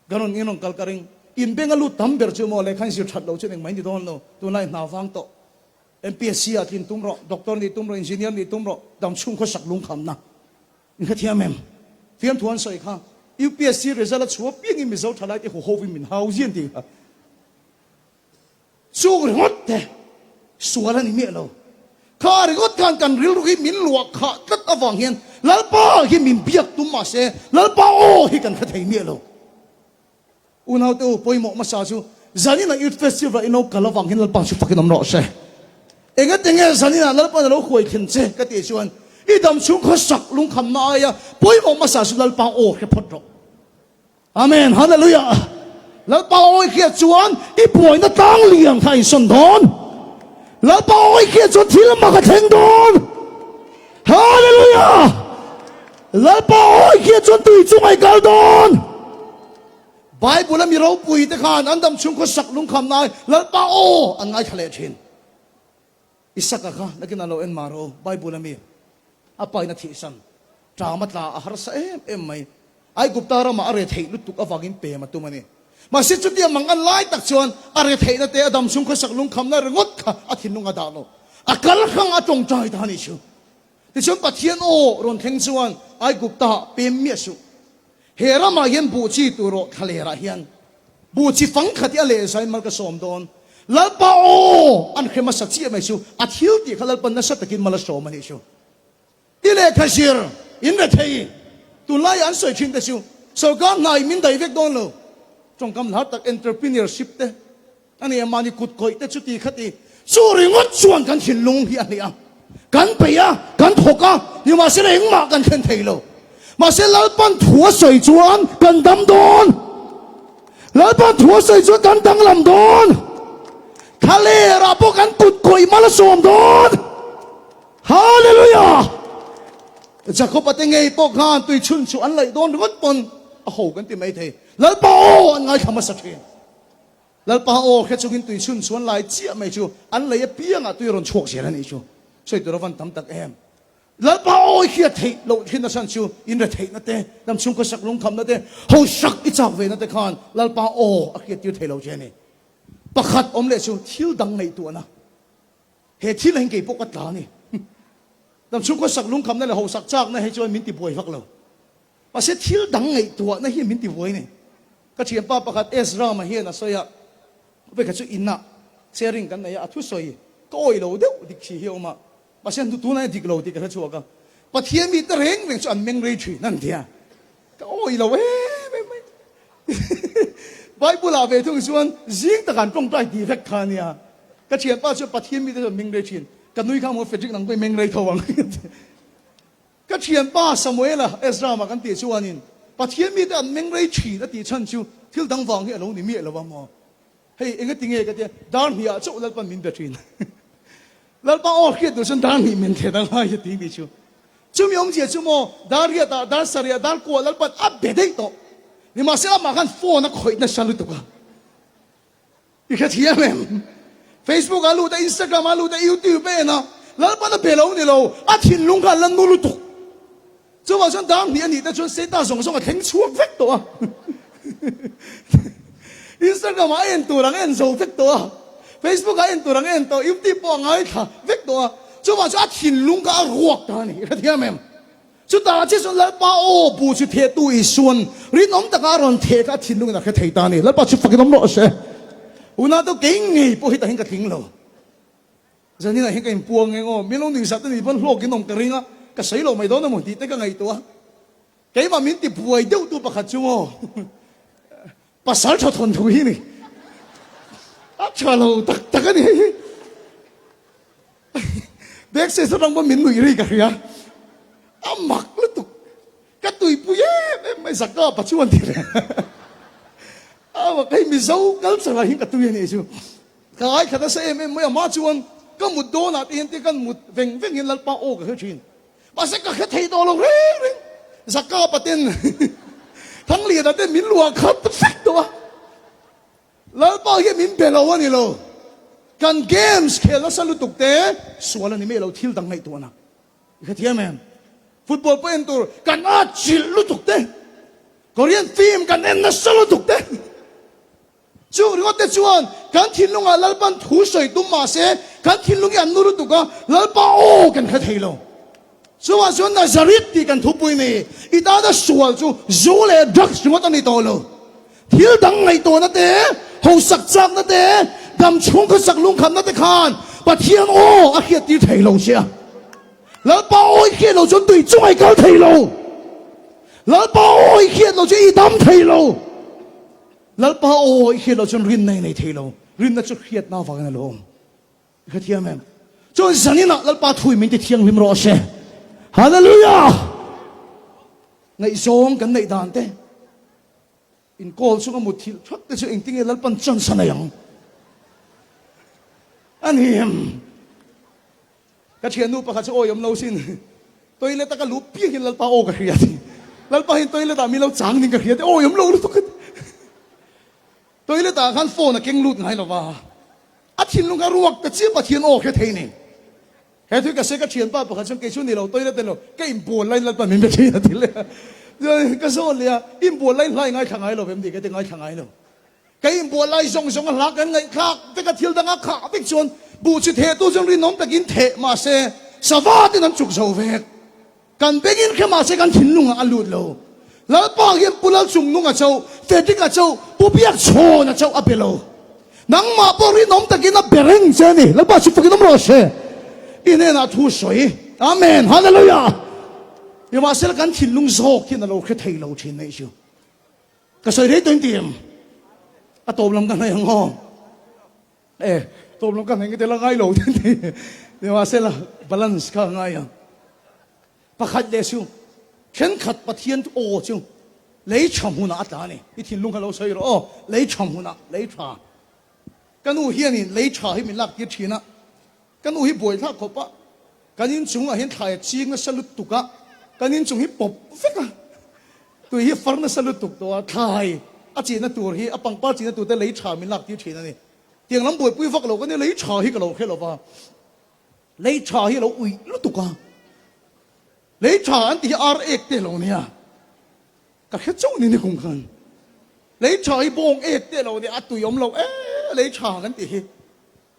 kan rawn in rawn kal ka ring. In beng a lut tam ber chu maw lehkha in zir that lo chuan engmah in ti dawn lo. Tunlai hna vang tawh. MPSC ah tlin tum rawh, doctor nih tum rawh, engineer nih tum rawh, dam chhung khawsak lungkhamna. In hrethiam em? Fiamthu an sawi kha UPSC result a chhuah piangin Mizo thalaite huhovin min hau zian tih kha. Chung ringawt te sual a ni miah lo. Kha ringawt khan kan rilru hi min luah khah tlat avang hian Lalpa hi min biak tum mah se Lalpa aw hi kan hre thei miah lo. Unaute u, pawimawh hmasa chu zaninah Youth Festival in lo kal avang hian Lalpa chu fakin awm rawh se. Engati nge zaninah Lalpa'n a lo huai thin che ka tih chuan i dam chhung khawsak lungkhamna aia pawimawh hmasa chu Lalpa aw hre phawt rawh. Amen Hallelujah Lalpa awi khiah chuan i buaina tlang lian kha a insawn dawn. Lalpa awi khiah chuan thil mak a thleng dawn. Hallelujah Lalpa awi khiah chuan tui chung a i kal dawn. Bible a mi ropui te khan an dam chhung khawsak lungkham nai Lalpa aw an ngaithla leh thin. Isaka kha nakin a lo en mar aw, Bible a mi a pain a thihsan ṭam a tla a harsa em em mai. Aigupta ramah a retheih lutuk avangin pem a tum a ni. Mahse chutia mang an lai tak chuan a retheihna te a dam chhung khawsak lungkhamna ringawt kha a thinlung a dah lo. A kal hrang a tawngtai ta a nih chu. Tichuan Pathian aw rawn thleng chuan Aigupta-ah pem miah suh. He ramah hian buh chi tur rawh thlalerah hian buh chi fang khat hi a leh zain mal ka sawm dawn. Lalpa aw an hre hmasa chiah mai chu a thil tih kha Lalpa nasa takin mal a sawm a nih chu. I lehkha zir in rethei tunlaiah an sawi thin te chu sorkar hna in min daih vek dawn lo. Tawngkam hlar tak entrepreneurship te A nia mahni kut kawih te chuti khati chu ringawt chuan kan thinlung hi a hnih a, kan peih a, kan thawk a, nimahsela engmah kan thlen thei lo. Mahse Lalpan thu a sawi chuan kan dam dawn. Lalpan thu a sawi chuan kan danglam dawn. Thlalerah pawh kan kut kawih mal a sawm dawn. Hallelujah! Jakob-a te ngei pawh khan tui chhun chu an laih dawn ringawt pawn a ho kan ti mai thei. Lalpa aw an ngaithla hmasa thin. Lalpa aw hre chungin tui chhun chuan lai chiah mai chu an lei apiangah tui a rawn chhuak zel a nih chu. Sawi tur a van tam tak em. Lalpa aw i hriat theih loh thin asan chu in re theihna te, lam chhungkaw sak lungkhamna te, ho sak i chak vena te khan Lalpa aw a hriat tir thei lo che a ni. Pakhat awm leh chu thil dang ngaihtuahna. He thil ah hian kei pawh ka tla a ni. Lam chhungkaw sak lungkhamna leh ho sak chakna hi chuan min ti buai vak lo. Mahse thil dang ngaihtuahna hi min ti vuai ni. Ka thianpa pakhat Ezra-ma hian a sawi a, vawikhat chu inah sharing kan nei a, a thusawi ka awih lo deuh dik si hi a awm a, mahse tunah hian dik lo tih ka hre chhuak a, Pathian mite reng reng chu an meng rei thin an ti a. Awi lo em em mai. Bible ah ve thung chuan zing takah an tawngtai tih vek kha ania. Ka thianpa chuan Pathian mite chuan meng rei thin. Ka nui kha maw Frederick nang pawh i meng rei tho ang. Ka thianpa Samuela Ezra mah kan tih chuanin Pathian mite an meng rei thin a tih chhan chu thil dang vang hi a lo ni miah lo a maw. Hei engati nge ka tia dar hnih ah chauh Lalpan min be thin. Lalpa aw hriat duh chuan dar hnih min thlet a ngai a ti ni chu. Chumi awmzia chu maw dar riat ah dar sarih ah dar kuah Lalpan a be daih tawh. Nimahsela amah khan phone a khawih nasa lutuk a. I hrethiam em? Facebook ah lut a, Instagram ah lut a, YouTube a en a, Lalpan a be lo ni lo, a thinlung kha a la nu lutuk. Chuvang chuan dar hnih a nih te chuan Satan zawng zawng a thleng chhuak vek tawh a. Instagram ah a en tur ang a en zo vek tawh a, Facebook ah a en tur ang a en tawh, YouTube pawh a ngaithla vek tawh a. Chuvang chuan a thinlung kha a ruak ta a ni. I hrethiam em? Chutah chiah chuan Lalpa aw bu chu thehtu Isuan rinawm taka a rawn theh kha a thinlungin a hre thei ta a ni. Lalpa chu fakin awm rawh se. Unau te kei ngei pawh hi tahin ka tling lo. Zaninah hian ka inpuang eng aw, min lo nuih zat a nih pawn hlawkin awm ka ring a, ka sawi lo mai dawn emaw tih te ka ngaihtuah a. Keimah min ti buai deuhtu pakhat chu maw Pasal tha thawnthu hi ni. A tha lo tak tak a ni hei hi. Backstage atang pawn min nuih ri ka hria. A mak lutuk. Ka tuipui em em mai Zaka pa chuan ti reng. A mak hei Mizo culture ah hian ka tui a nih chu. Ka ngaithla nasa em em mai a mah chuan ka mut dawnah te hian te kan mut veng veng hian Lalpa aw ka hre thin. Mahse ka hre thei tawh lo reng reng. Zaka pa ten Thangliana ten min luah khat vek tawh a. Lalpa hian min be lo a ni lo. Kan games khel nasa lutuk te sual a ni mai lo thil dang ngaihtuahna. I hrethiam em? Football pawh en tur kan atchilh lutuk te, Korean film kan en nasa lutuk te. Chung ringawt te chuan kan thinlungah Lalpan thu sawi tum mah se kan thinlung hi an nu lutuk a, Lalpa aw kan hre thei lo. Chuvang chuan Nazareth tih kan thupui ni, i tana sual chu zu leh drugs ringawt a ni tawh lo. Thil dang ngaihtuahna te, hausak chakna te, dam chhung khawsak lungkhamna te khan Pathian aw a hriattir thei lo che a. Lalpa aw i hriat lo chuan tui chungah i kal thei lo. Lalpa aw i hriat lo chuan i dam thei lo. Lalpa aw i hriat loh chuan rinna i nei thei lo. Rinna chu hriatna avangin a lo awm. I hrethiam em? Chuan zaninah Lalpa thui min ti thianghlim rawh se. Hallelujah! Ngaihzawng kan neih dan te, inkawl chunga mutthilh thak te chu engtinge Lalpan chance a nei ang? A ni em? Ka thiannu pakhat chu awi awm lo sin. Toilet a ka luh piang hian Lalpa aw ka hria ti. Lalpa hian toilet ah min lo chang ning ka hria ti. Awi awm lo lutuk ka ti. Toilet ah khan phone a keng lut ngai lo va. A thinlung kha ruak ta chiah Pathian aw hre thei nen. He thil ka sawi ka thianpa pakhat chuan kei chu ni lo toilet a ni lo. Ka inbual laiin Lalpa min be thin a ti leh a. Chuan ka zawn leh a, inbual laiin hla i ngaithla ngai lo em ni? Ka ti ngaithla ngai lo. Ka inbual lai zawng zawng a hla kan ngaihthlak vek a, thil danga khah vek chuan buh chi thehtu chuan rinawm takin theh mahse sava ten an chuk zo vek. Kan bengin hre mahse kan thinlungah a lut lo. Lalpa hian Pu Lalchungnung a cho, Frederick a cho, Pu Biakchhawn a cho a be lo. Nangmah pawh rinawm takin a be reng che a ni. Lalpa chu fakin awm rawh se. I hnenah thu sawi. Amen. Hallelujah. Nimahsela kan thinlung zawk hian a lo hre thei lo thin mai chu. Ka sawi rei tawh in ti em? A tawp lam ka hnaih ang aw. E, tawp lam ka hnaih nge te la ngai lo te ti. Nimahsela balance kha a ngai ang. Pakhat leh chu thenkhat Pathian aw chu lei tha hmunah a tla a ni. I thinlung kha lo sawi rawh aw. Lei tha hmunah, lei tha. Ka nu hianin lei tha hi min lak tir thin a. Ka nu hi buaithlak khawp a, kan inchungah hian thlai a ching nasa lutuk a, kan inchung hi pawp vek a, tui hi far nasa lutuk tawh a, thlai a chihna tur hi a pangpar chihna tur te lei tha min lak tir thin a ni. Tiang lam buaipui vak lo ka nia, lei tha hi ka lo hre lo va, lei tha hi a lo uih lutuk a, lei tha an tih hi ar ek te a lo nia, ka hre chauh ni nikum khan lei tha hi bawng ek te a lo nia, a tui awm lo e lei tha kan tih hi.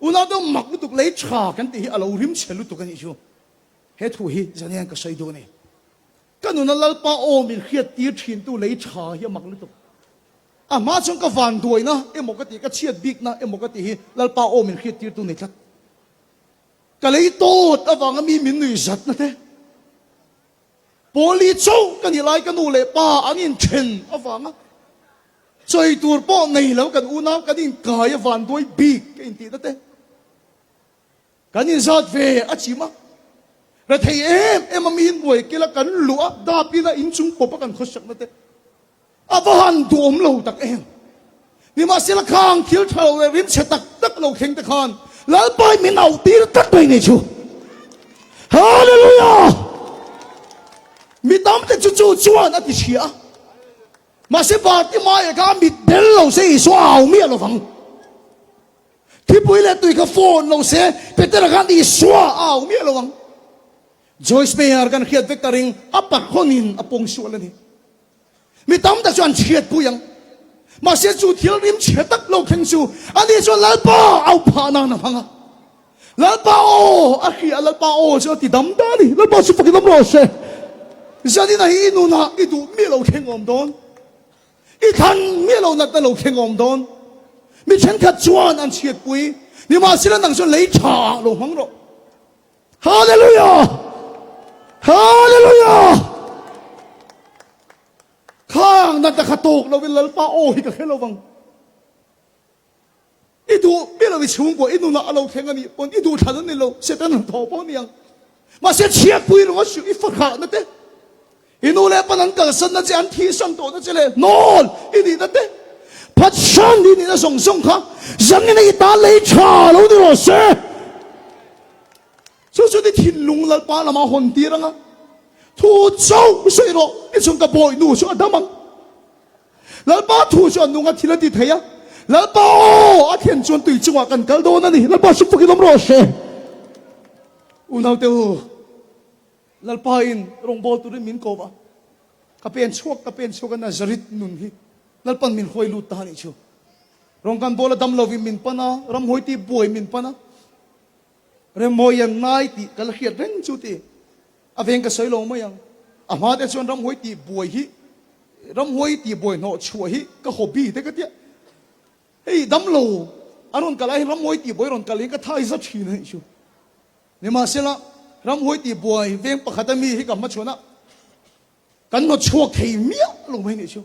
Unau deuh mak lutuk lei tha kan tih hi a lo rim chhe lutuk a nih chu. He thu hi zanian ka sawi duh a ni. Ka nuna Lalpa aw min hriat tir thintu lei tha hi a mak lutuk. A hma chuan ka vanduaina emaw ka tih, ka chhiat bikna emaw ka tih hi Lalpa aw min hriat tirtu ni tlat. Ka lei tawt avanga mi min nuih zatna te. Pawli chauh ka nih lai ka nu leh pa an inthen avanga chawi tur pawh nei lo kan unau kan inkai a vanduai bik ka intihna te kan inzat ve a chim a. Rethei em em a mi inbuai kila kan luh a dap ina inchung pawp a kan khawsakna te A va han duhawm lo tak em! Nimahsela khang thil tha lo leh rimchhe tak tak lo thleng te khan Lalpai min auh tir tlat mai nei chu. Hallelujah! Mi tam te chu chu chuan a ti hria a. Mahse Bartimaia kha a mit bel lo se Isua a au miah lovang. Thipui leh tui kha phone lo se Petera khan Isua a au miah lovang. Joyce Meyer kan hriat vek ka ring a pahrawnin a pawng sual a ni. Mi tam tak chu an chhiatpui ang. Mahse chu thil rim chhe tak lo thleng chu ani chuan Lalpa au phah nan a hmang a. Lalpa aw a hria a, Lalpa aw chu a ti dam ta a ni. Lalpa chu fakin awm rawh se. Zanina hi i nunah i duh miah lo thleng awm dawn. I thlan miah lo natna lo thleng awm dawn. Mi thenkhat chuan an chhiatpui. Nimahsela nang chuan lei tha ah lo hmang rawh. Hallelujah! Hallelujah! Khang natna kha tawk lovin Lalpa aw hi ka hre lovang. I duh mi lo i chhungkua i nunah a lo thleng a nih pawn i duh thlan a ni lo, Satan han thaw pawh a ni ang. Mahse chhiatpui ringawt suh i fahrahna te, I nu leh pan an kalsanna che, an thihsan tawhna che leh hnawl i nihna te, phatsan i nihna zawng zawng kha zangina i ta lei tha lo ni rawh se. Chu chu ni thinlung Lalpa lamah hawn tir anga thu chauh sawi rawh, i chung ka bawi nu chu a dam ang. Lalpa thu chu a nung a thil a ti thei a, Lalpa aw a thlen chuan tui chungah kan kal dawn a ni. Lalpa sum fakin awm rawh se. Unaute u. Lalpain rawngbâwl turin min ko a, ka pen chhuak ka pen chhuak a Nazareth nun hi Lalpan min huai lut ta a nih chu. Rawng kan bawl a dam lovin min pan a, ramhuai tih buai min pan a, Remmawi an ngai tih ka la hriat reng chu ti a veng ka sawi lo mai ang. A hma te chuan ramhuai tih buai hi ramhuai tih buai hnawh chhuah hi ka hobby te ka tia. Hei dam lo a rawn kal ai ramhuai tih buai rawn kal hi ka thai za thin a nih chu. Nimahsela, ramhuai tih buai veng pakhat a mi hi ka hmachhawn a, kan hnawt chhuak thei miah lo mai nih chu.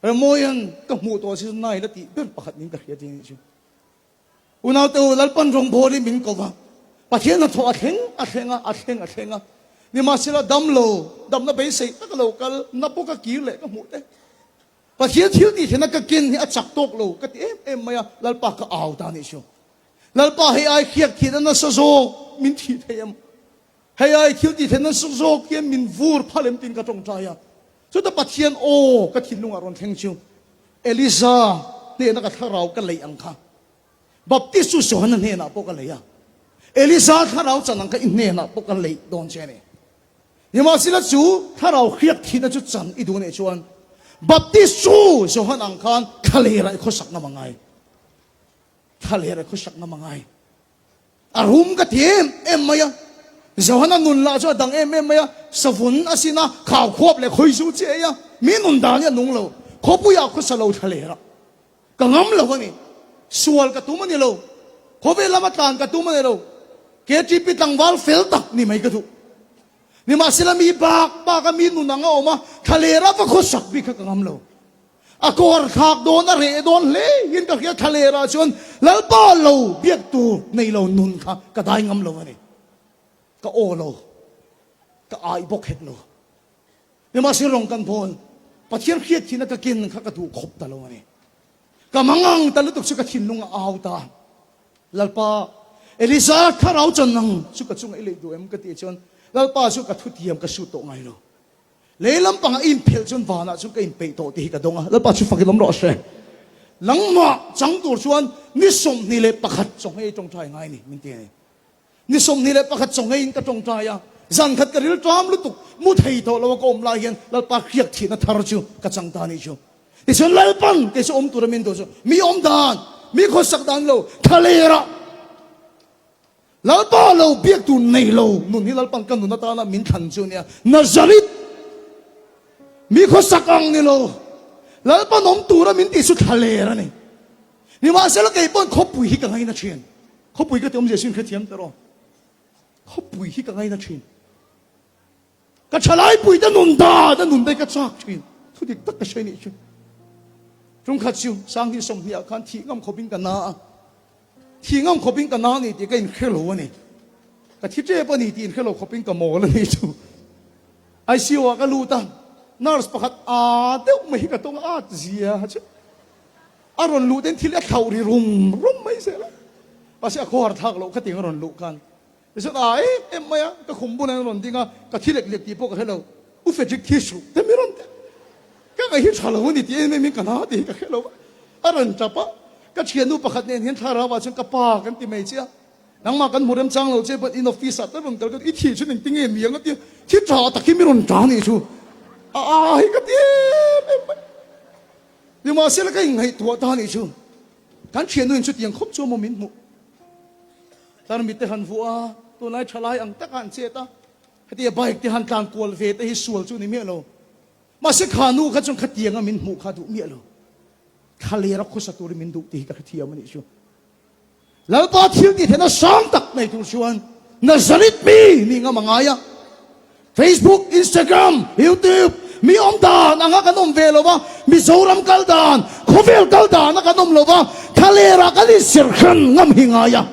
Remawian ka hmuh tawh si chu nai la tih ber pakhat niin ka hria tih nih chu. Unaute u, Lalpan rawngbâwl hi min ko va, Pathian hnathawh a thleng a thleng a, a thleng a thleng a. Nimahsela, dam lo, damna beisei taka lo kal, na bawk a kir leh ka hmuh te. Pathian thil tih thlenna ka ken hi a chak tawk lo ka ti em em mai a, Lalpa ka au ta nih chu. Lalpa hei ai khiak thihna nasa zawk min thih thei em? Hei ai thil tih thlenna nasa zawk hian min vur phal em tiin ka tawngtai a. Chuta Pathian aw ka thinlungah rawn thleng chu Elisa hnena ka thlarau ka leih ang kha Baptist chu Johana hnenah pawh ka leih a, Elisa thlarau chan ang kha i hnenah pawh ka leih dawn che a ni. Nimahsela chu thlarau hriak thihna chu chan i duh nih chuan Baptist chu Johan ang khan thlalerah i khawsak ngam a ngai. Thlaler i khawsak ngam a ngai. A rum ka ti em em mai a. Johana nun lah chu a dang em em mai a. Savun a sin a, khau khuap leh khawizu chi ei a. Mi nun dan hi a nung lo. Khawpuiah khawsa lo thlalerah. Ka ngam lo a ni. Sual ka tum a ni lo. Khawvel lama tlan ka tum a ni lo. KTP tlangval fel tak ni mai ka duh. Nimahsela mi bak bak a mi nun ang a awm a, thlaler a va khawsak bik kha ka ngam lo. A kawr thlak dawn a reh dawn hle in ka hria thlaler ah chuan Lalpa lo biak tur nei lo nun kha ka dai ngam lo a ni. Ka aw lo. Ka ai bawk hek lo. Nimahse rawng kan bawl, Pathian hriat thihna ka ken kha ka duh khawp ta lo a ni. Ka mangang ta lutuk chu ka thinlung a au ta. Lalpa, Elisa thlarau chan ang chu ka chungah i leih duh em? ka tih chuan Lalpa chu ka thutiam ka sut tawh ngai lo. Lei lampangah i inphelh chuan vanah chuan ka inpeih tawh tih hi ka dawng a. Lalpa chu fakin awm rawh se. Nangmah chang tur chuan ni 21 chawnghei tawngtai ngai ni min ti a ni. Ni 21 chawngheiin ka tawngtai a, zan khat ka ril ṭam lutuk, mu thei tawh lo a ka awm lai hian Lalpa hriak thihna thar chu ka chang ta anih chu. Tichuan Lalpan kei chu awm tura min duh chu mi awm dan, mi khawsak dan lo, thlaler ah Lalpa lo biak tur nei lo nun hi Lalpan ka nun atana min thlan chu ania. Nazareth mi khawsak ang ni lo, Lalpan awm tura min tih chu thlaler a ni. Nimahsela kei pawn khawpui hi ka ngaina ṭhin. Khawpui ka ti awmzia sin hrethiam ta rawh. Khawpui hi ka ngaina thin. Ka thalaipuite nun dan a nun daih ka chak thin. Thu dik tak ka hre nih chu. Tungkhat chu Sanghnih 20 ah khan thih ngam khawpin ka na a. Thih ngam khawpin ka na ni tih ka inhre lo a ni. Ka thi tep a ni tih inhre lo khawpin ka mawl a ni chu. ICU ah ka lut a, nurse pakhat aa deuh mai hi ka tawng a, at zia chu. A rawn luh ten thil a thlauh ri rum rum mai zel a. Mahse a khawhar thlak loh khatin a rawn luh khan. Tichuan a em em mai a, ka khum bulah a rawn ding a, ka thi lek lek tih pawh ka hre lo. U Frederick thi suh te mi rawn ti. Ka ngaih hi tha lo a ni tih em em in ka na tih hi ka hre lo a. A rawn tap a, ka thiannu pakhat nen hian thlarau ah chuan ka pa kan ti mai che a. Nangmah kan hmu remchang lo che but in office ah te rawn kal ka i thih chu engtin nge mi ang a tia, thi tha tak hi mi rawn ta nih chu. A a hi ka ti em em mai. Nimahsela ka inngaihtuah ta nih chu. Kan thiannu in chutiang khawp chu a maw min hmuh. Tarmit te han vuah a, tunlai thalai ang taka an chet a, hetia bike te han tlan kual ve te hi sual chu ni miah lo. Mahse kha nu kha chuan khatianga min hmuh kha duh miah lo. Thlaler a khawsa turin min duh tih hi ka hrethiam a nih chu. Lalpa thil tih theihna sang tak nei tur chuan Nazareth mi nih ngam a ngai a. Facebook, Instagram, YouTube, mi awm dan anga kan awm ve lo va, Mizoram kal dan, khawvel kal dan a kan awm lo va, thlaler ah kan inserhran ngam hi ngai a.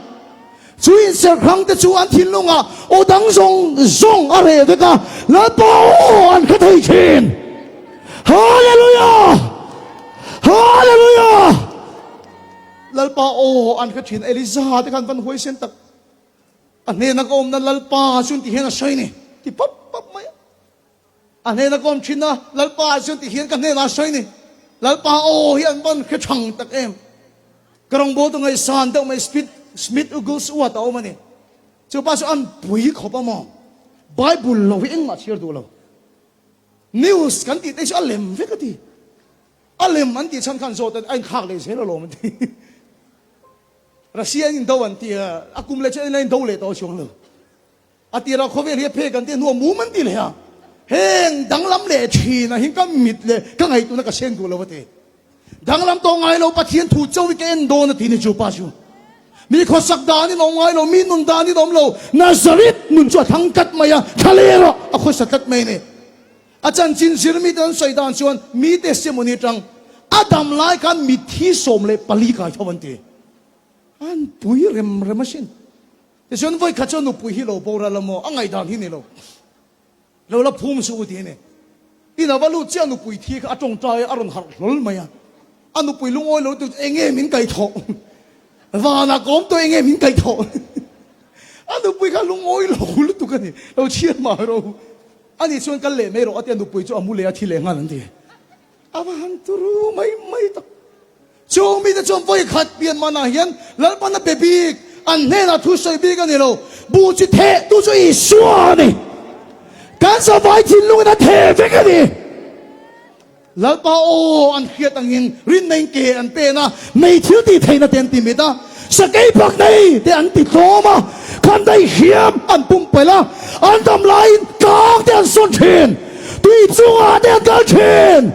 Chu inserhrang te chu an thinlungah aw dang zawng zawng a reh vek a, Lalpa aw an hre thei thin. Hallelujah! Hallelujah! Lalpa aw an hre thin. Eliza te khan van huaisen tak. A hnena ka awmna Lalpa chuan ti hian a sawi ni, ti pap pap mai a. A hnena ka awm thinna Lalpa chuan ti hian ka hnenah a sawi ni. Lalpa aw hi an van hre thang tak em. Ka rawngbawltu ngaihsan deuh mai Smith, Smith Wigglesworth a awm a ni. Chu pa chu an pui khawp a maw. Bible lo hi engmah chhiar duh lo. News kan tih te chu a lem vek a ti. A lem an tih chhan khan zawt a inthlak leh zel alawm an ti. Russia in indo an ti a, a kum leh chuan in la indo leh tawh chuang lo. A tirah khawvel hi a phek an ti a, hnuah mum an ti leh a. Heng danglam leh thin ah hian ka mit leh ka ngaihtuahna ka seng duh lo a ti. Danglam tawh ngai lo Pathian thu chauh hi ka en dawn a ti ni chu pa chu. Mi khawsak dan in awm ngai lo, mi nun dan in awm lo, Nazareth nun chu a thang tlat mai a, thla erawh a khawsa tlat mai a ni. A chanchin zir mite an sawi dan chuan mi testimony atang a dam lai khan mitthi 14 kai tho an ti. An pui rem rem asin. Tichuan vawi khat chuan nupui hi lo boral a maw? A ngaihdan hi ni lo. Lo la phum suh u ti a ni. In a va lut chiah nupui thi kha a tawngtai a, a rawn harh hlawl mai a. A nupui lungawi lo tu chu enge min kaihthawh? Vanah ka awm tawh enge min kaihthawh? A nupui kha lungawi lo lutuk a ni. Lo chhiar mah rawh u. Ani chuan kal leh mai rawh a tia nupui chu a mu leh a thi leh nghal an ti. A va han turu mai mai tak. Chung mite chuan vawi khat pian manah hian Lalpan a be bik, an hnenah thu sawi bik a ni lo. Buh chi theh tu chu Isua a ni. Kan zavai thinlungin a theh vek a ni. Lalpa aw an hriat angin rinna in ke an pen a, mei thil tih theihna te an ti mit a, sakei pak nei te an ti tlawm a, khan daih hriam an pumpelh a, an dam laiin tlang te an sawn thin, tui chungah te an kal thin.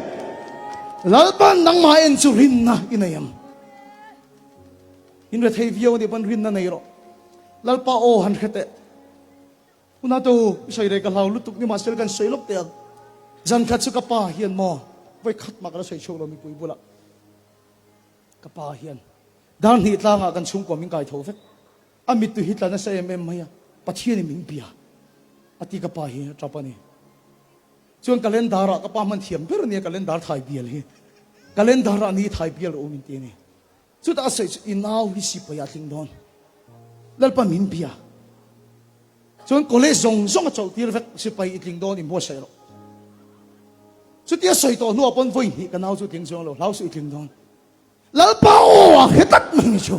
Lalpa nangmah en chu rinna i nei ang. In rethei viau anih pawn rinna nei rawh. Lalpa aw han hre teh. Huna tu i sawi rei ka hlau lutuk ni mahse kan sawi lawk teh ang. Zan khat chu ka pa hian maw vawi khat mah ka la sawi chhuak lo mipui bulah. Ka pa hian dar hnih tlangah kan chhungkua min kai tho vek. A mittu hi tla nasa em em mai a, Pathianin min bia a ti ka pa hi a tap a ni. Chuan calendar ah ka pa hman thiam ber a nia calendar thai bial hi. Calendar ah ni thai bial rawh u min ti a ni. Chutah a sawi chu i nau hi sipai ah a tling dawn. Lalpa min bia. Chuan college zawng zawng a chawlh tir vek sipai i tling dawn i hmuasaih rawh. Chutia sawi tawh hnuah pawn vawi hnih ka nau chu tling chuang lo, hlau suh i tling dawn. Lalpa aw a hre tlat mai ni chu.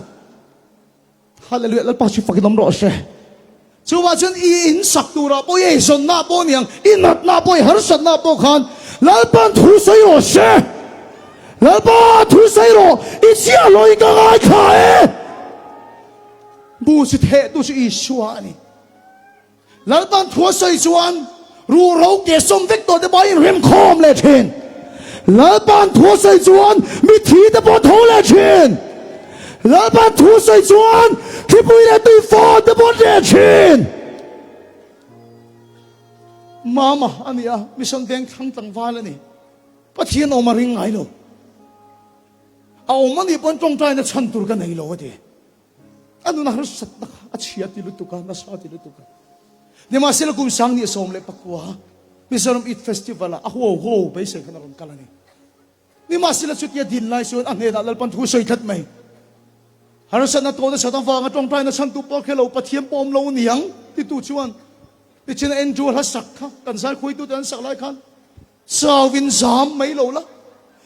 Hallelujah, Lalpa chu fakin awm rawh se. Chuvah chuan i in sak turah pawh i eizawnna pawh niang, i natna pawh i harsatna pawh khan Lalpa'n thu sawi rawh se. Lalpa thu sawi rawh, i chiah lo in ka ngaithla e. Bu chi theh tu chu Isua a ni. Lalpan thu a sawi chuan ruhro ke sawm vek tawh te pawh a inremkhawm leh thin. Lalpan thu a sawi chuan mithi te pawh a tho leh thin. Lalpan thu a sawi chuan thlipui leh tuifawn te pawh a hneh thin. Mama a ni a, Mission Veng thlang tlangval a ni. Pathian awm a ring ngai lo. A awm a nih pawn tawngtaina chhan tur ka nei lo a ti. A nun a harsatna kha a chhia ti lutuk a, nasa ti lutuk a. Nimahsela kum sang 19 Mizoram Eid Festival ah a huau huau beisei khan a rawn kal a ni. Nimahsela chutia din lai chuan a hnenah Lalpan thu sawi tlat mai. Harsatna tawh nasat avanga tawngtaina chhantu pawh khe lo Pathian pawh awm lo niang titu chuan tichin Andrew hla sak kha kan zaikhuaitute an sak lai khan Chauin zam mai lo la,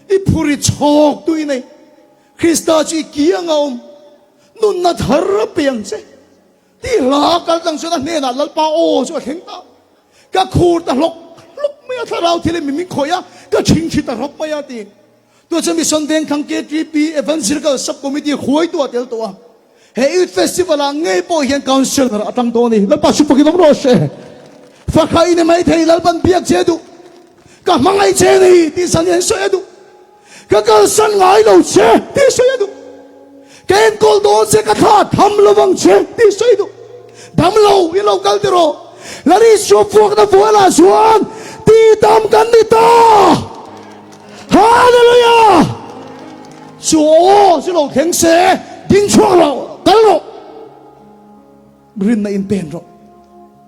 i phur i chhawk tui nei. Krista chu i kiang a awm, nunna thar a pe ang che. Tih hla kal tlang chuan a hnenah Lalpa aw chu a thleng ta. Ka khur ta hlawk hlawk mai a, thlarau thil in min khawih a, ka chhingchhi ta rawp mai a ti. Tuna chuan Mission Vengthlang KTP Evangelical Sub Committee hruaitu a tel tawh a. He Youth Festival ah ngei pawh hian Councillor a tang dawn a ni. Lalpa chu fakin awm rawh se. Fakha i ni mai thei Lalpan biak che duh. Ka hmangaih che ni tih san hian sawi a duh. Ka kalsan ngai lo che tih sawi a duh. Ka enkawl dawn che ka thla tham lovang che tih sawi duh. Dam lo i lo kal tiraw? Lalisua vuakna vualah chuan tihdam kan ni ta! Hallelujah! Chu aw chu lo thleng se, ding chhuak rawh, kal rawh. Rinna in pen rawh.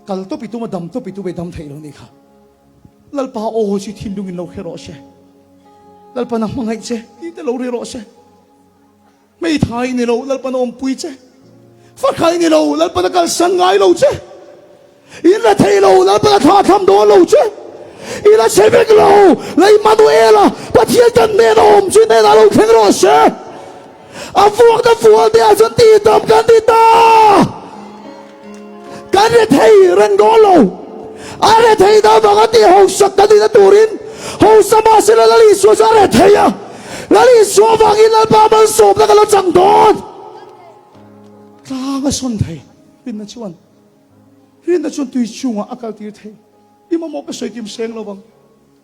Kal tawp i tum a, dam tawp i tum e, dam theih lo ni kha. Lalpa aw chu thinlung in lo hre rawh se. Lalpa na hmangaih che, ti te lo ri rawh se. Hmeithai ni lo, Lalpan a awmpui che. Fakhai ni lo, Lalpan a kalsan ngai lo che. In la thei lo, Lalpan a thla tham dawn lo che. I la chhe vek lo, la Immanuela, Pathian kan hnen a awm chu i hnenah lo thleng rawh se. A vuakna fual te ah chuan tihdam kan ti ta. Kan rethei reng dawn lo. A rethei na avanga tih hausak kan nihna turin hausa mahsela Lal Isua chu a rethei a. Lal Isua avangin Lalpa malsawmna ka la chang dawn. Tlang a sawn thei. Rinna chuan Rinna chuan tui chungah a kaltir thei. I mamawh ka sawi kim seng lo vang.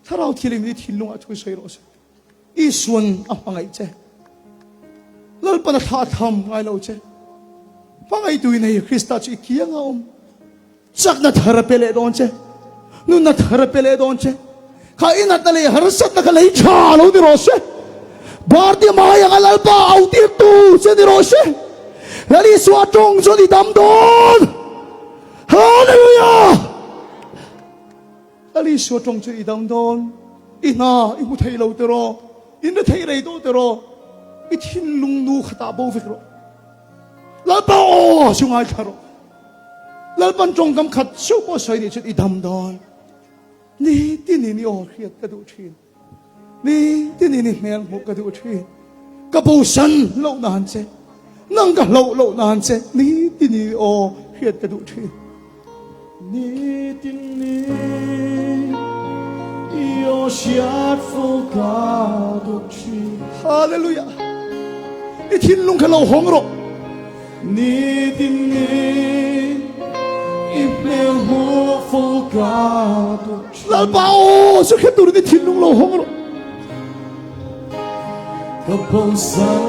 Thlarau thilim hi thinlungah thu sawi rawh se. Isuan a hmangaih che. Lalpan a thlah tham ngai lo che. Hmangaihtu i nei Krista chu i kiang a awm. Chakna thar a pe leh dawn che. Nunna thar a pe leh dawn che. Kha i natna leh harsatna kha lei tha lo ni rawh se. Bartimai anga Lalpa au tirtu che ni rawh se. Lal Isua tawng chuan i dam dawn. Hallelujah! Lal Isua tawng chu i dang dawn, i hna i hmu thei lo tiraw, in re thei rei tawh tiraw, i thinlung nu kha tah bo vek rawh. Lalpa aw chu ngaithla rawh. Lalpan tawngkam khat chauh pawh sawi nih chuan i dam dawn. Ni tinin i aw hriat ka duh thin. Ni tinin i hmel hmuh ka duh thin. Ka bosan loh nan che, nang ka hloh loh nan che, ni tinin i aw hriat ka duh thin. Ni tinin i aw hriat fo ka duh thin. Hallelujah! I thinlung kha lo hawng rawh. Ni tinin i hmel hmuh fo ka duh thin. Lalpa aw chu hre turin i thinlung lo hawng rawh. Ka bosan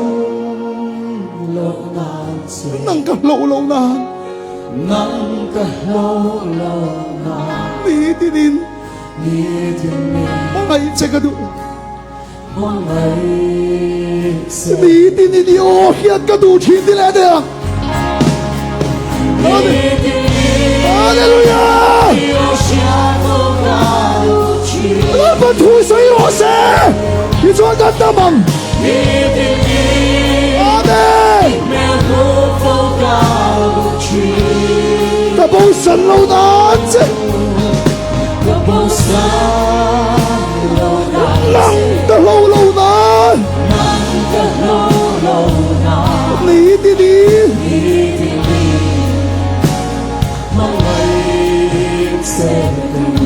loh nan che. Nang ka hloh loh nan. Nang ka hloh loh nan. Ni tinin. Ni tinin. Hmangaih che ka duh. Hmangaih Ni tin in i aw hian ka duh thin ti leh deuh ang. Hallelujah! Lalpa thu sawi rawh se. Tichuan kan dam ang. Amen. Ka bosan lo nan che. Nang ka hlo lo nan. Ni ti ni.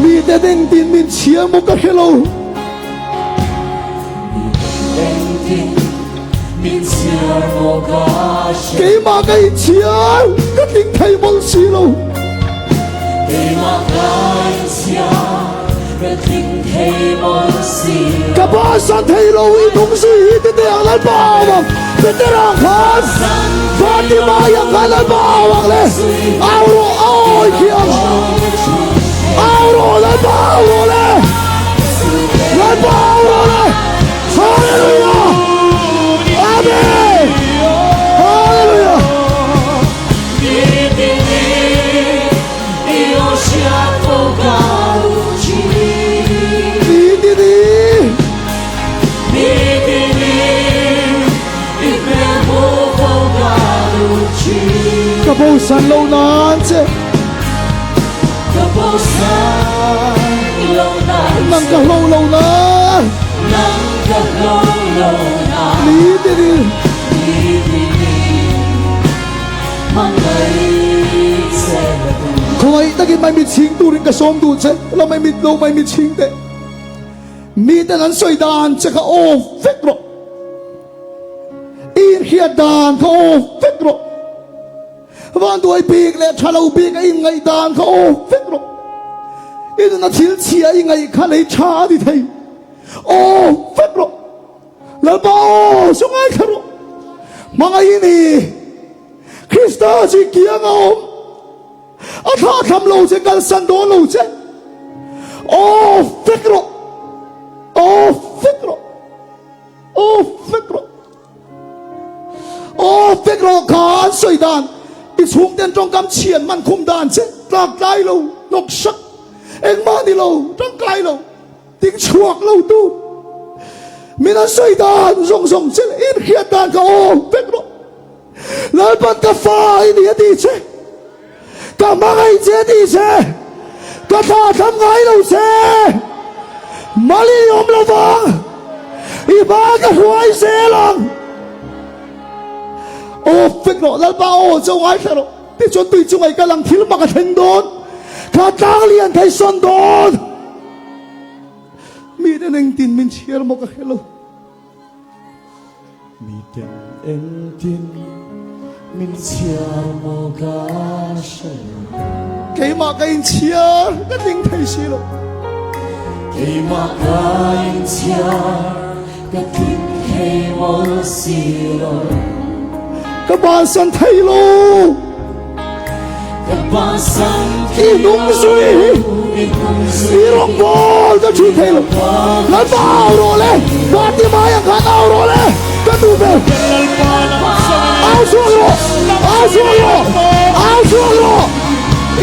Mi te deng tin min chhia maw ka hre lo. Keimah ka inchhiar ka tling thei mawlh si lo. Ka bansan thei lo i nung zui hi ti teh ang Lalpa au ang Petera khan Fatima yang khan Lalpa au ang le au rawh a awi khi ang. Au rawh Lalpa au rawh le! Lalpa au rawh le! Hallelujah! Amen! Hallelujah! Ni ti ni! Ka bosan lo nan che. Nang ka hlo lo nan. Ni ti ni. Khawngaih takin mai mit chhing turin ka sawm duh che. La mai mit lo mai mit chhing teh. Miten an sawi dan che kha aw vek rawh. I inhriat dan kha aw vek rawh. Vanduai bik leh tha lo bik a inngaih dan kha aw vek rawh. I nuna thil chhia i ngaih kha lei tha a ni thei. Aw vek rawh. Lalpa aw chu ngaithla rawh. Hmangaih i ni. Krista chu i kiang a awm. A thla tham lo che kalsan dawn lo che. Aw vek rawh. Aw vek rawh. Aw vek rawh. Aw vek rawh kha an sawi dan i chhungten tawngkam chhian man khum dan che tlak tlai lo hnawk sak engmah ni lo tangkai lo ding chhuak lo tu min an sawi dan zawng zawng che leh inhriat dan kha aw vek rawh. Lalpan ka fa i ni a ti che, ka hmangaih che a ti che, ka thlahthlam ngai lo che, mal i awm lo vang, i hma ka hruai zel ang. Aw fek rawh, Lalpa aw cho ngaithla rawh, tichuan tui chunga i kal ang thil mak a thleng dawn, kha tlang lian thei sawn dawn. Miten engtin min chhiar maw ka hre lo. Miten engtin min chhiar maw ka hre lo. Keimah ka inchhiar ka tling thei si lo. Keimah ka inchhiar ka tling thei maw si lo. Ka bansan thei lo. Ka bansan thei I hnung zui hi i rawngbawl ka ṭhin thei lo. Lalpa au rawh le, Bartimaia khan au rawh le, ka duh ber. Au chhuak rawh, au chhuak rawh, au chhuak rawh.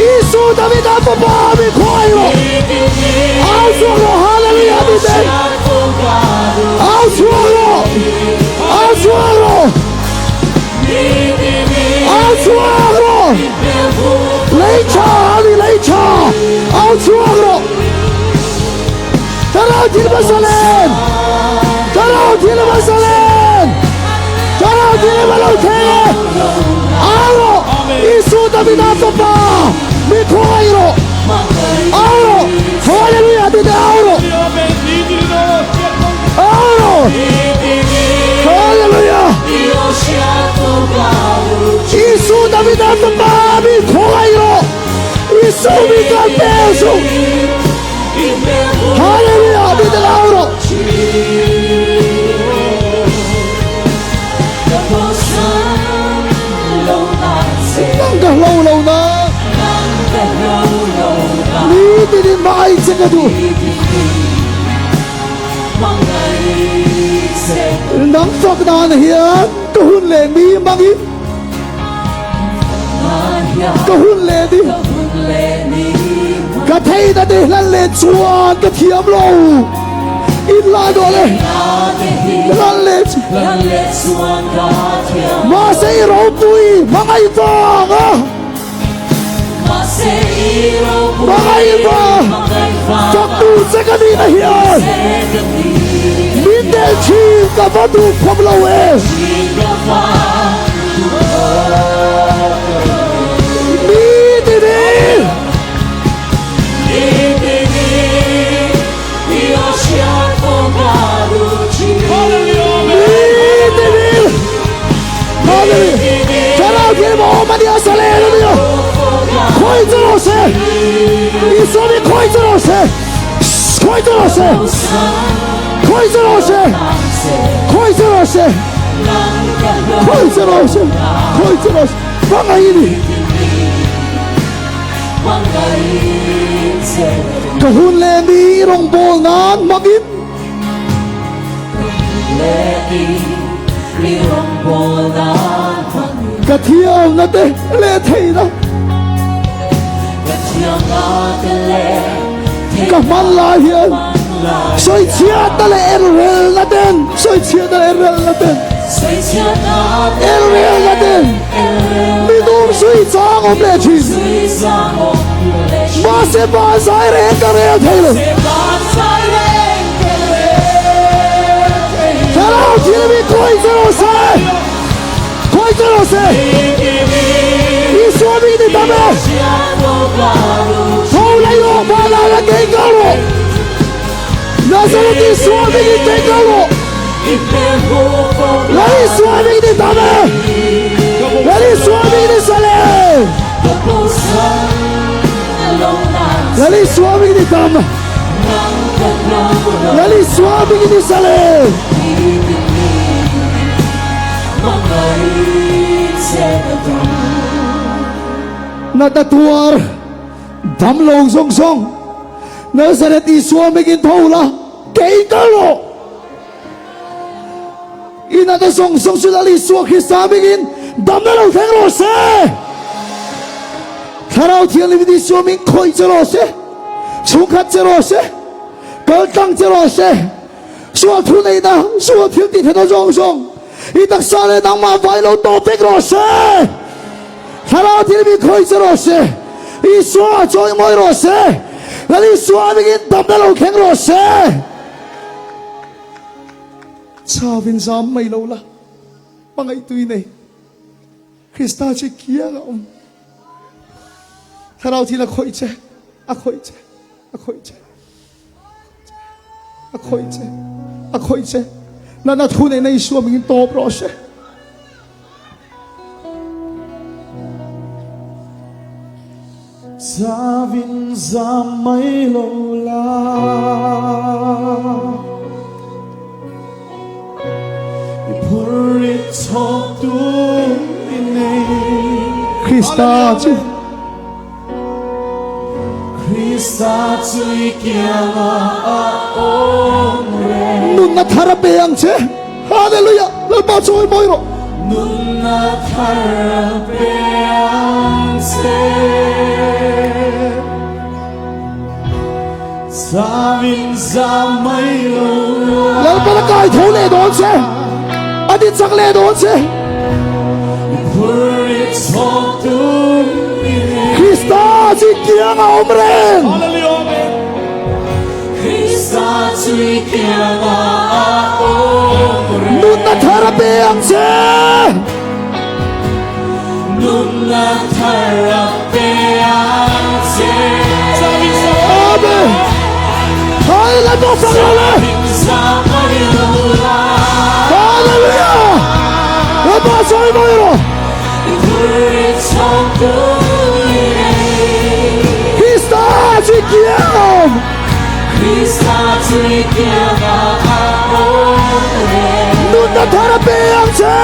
Isu Davida fapa mi khuai rawh. Au chhuak rawh, hallelujah ti te. Au chhuak rawh, au chhuak rawh. Au chhuak rawh! Lei tha a ni lei tha! Au chhuak rawh! Thlarau thil hmasa len! Thlarau thil hmasa len! Thlarau thil hma lo thei e! Au rawh! Isu Davida fapa mi khawngaih rawh! Au rawh! Hallelujah ti teh au rawh! Au rawh! Hallelujah! Isu Davida fapa mi khawngaih rawh! Isu mi kal pe suh! Hallelujah! Ti teh au rawh! Nang ka hlo lo na Ni tinin mai che ka duh Nang fak nan hian ka hun leh ni mangin Ka hun leh ni Ka thei na te hlan leh chuan ka thiam lo In la dawh le Hlan leh Mahse i ropui hmangaih vang a Hmangaih vang Faktu che ka nihna hian Min del thin ka va duh khawp lo e Mi tinin Ka hun leh ni rawngbâwl nân hmangin. Ka thiamna te leh theihna. Ka hman lai hian sawichhiatna leh elrelna ten, sawichhiatna leh elrelna ten, elrelna ten mi dum sui chang awm leh thin. Mahse van zai reng ka rel thei lo. Thlarau thil mi khawi che rawh se. Khawi che rawh se. Isua mi ni tam e. Tho lei rawh ba la la kei kal rawh. Nazareth Isua mi ni kei kal rawh. Lal Isua mi ni tam e. Lal Isua mi ni sale. Lal Isua mi ni tam. Lal Isua mi ni sale. Natna tuar damlo zawng zawng Nazareth Isua mingin tho la kei kal rawh. I natna zawng zawng chu Lal Isua Krista mingin damna lo thleng rawh se. Thlarau Thianghlim Isua ming khawih che rawh se, chhungkhat che rawh se, kal tlang che rawh se. Sual thu neihna, sual thil tih theihna zawng zawng i taksa leh nangmah vai lo tawp vek rawh se. Thlarau thil mi khawih che rawh se. Isua chawi mawi rawh se. Lal Isua mingin damna lo thleng rawh se. Chau in zam mai lo la, hmangaih tui nei Krista chi kiang a awm. Thlarau thil a khawih che, a khawih che, a khawih che. A khawih che, a khawih che. Natna thu neihna Isua mingin tawp rawh se. Zavin zam mai lo la. I phurrit chhawk tu i nei. Krista chu. Nunna thar a pe ang che. Hallelujah! Lalpa chawi mawi rawh. Nunna thar a pe ang che. Zavin zam mai lo la. Lalpa a kai tho leh dawn che. A din chak leh dawn che. Krista chu kiang a awm reng. Nunna thar a pe ang che. Nunna thar a pe ang che. Amen. Hallelujah. Hallelujah. Lalpa sawi mawi rawh. Krista chu kiang. Nunna thar a pe ang che.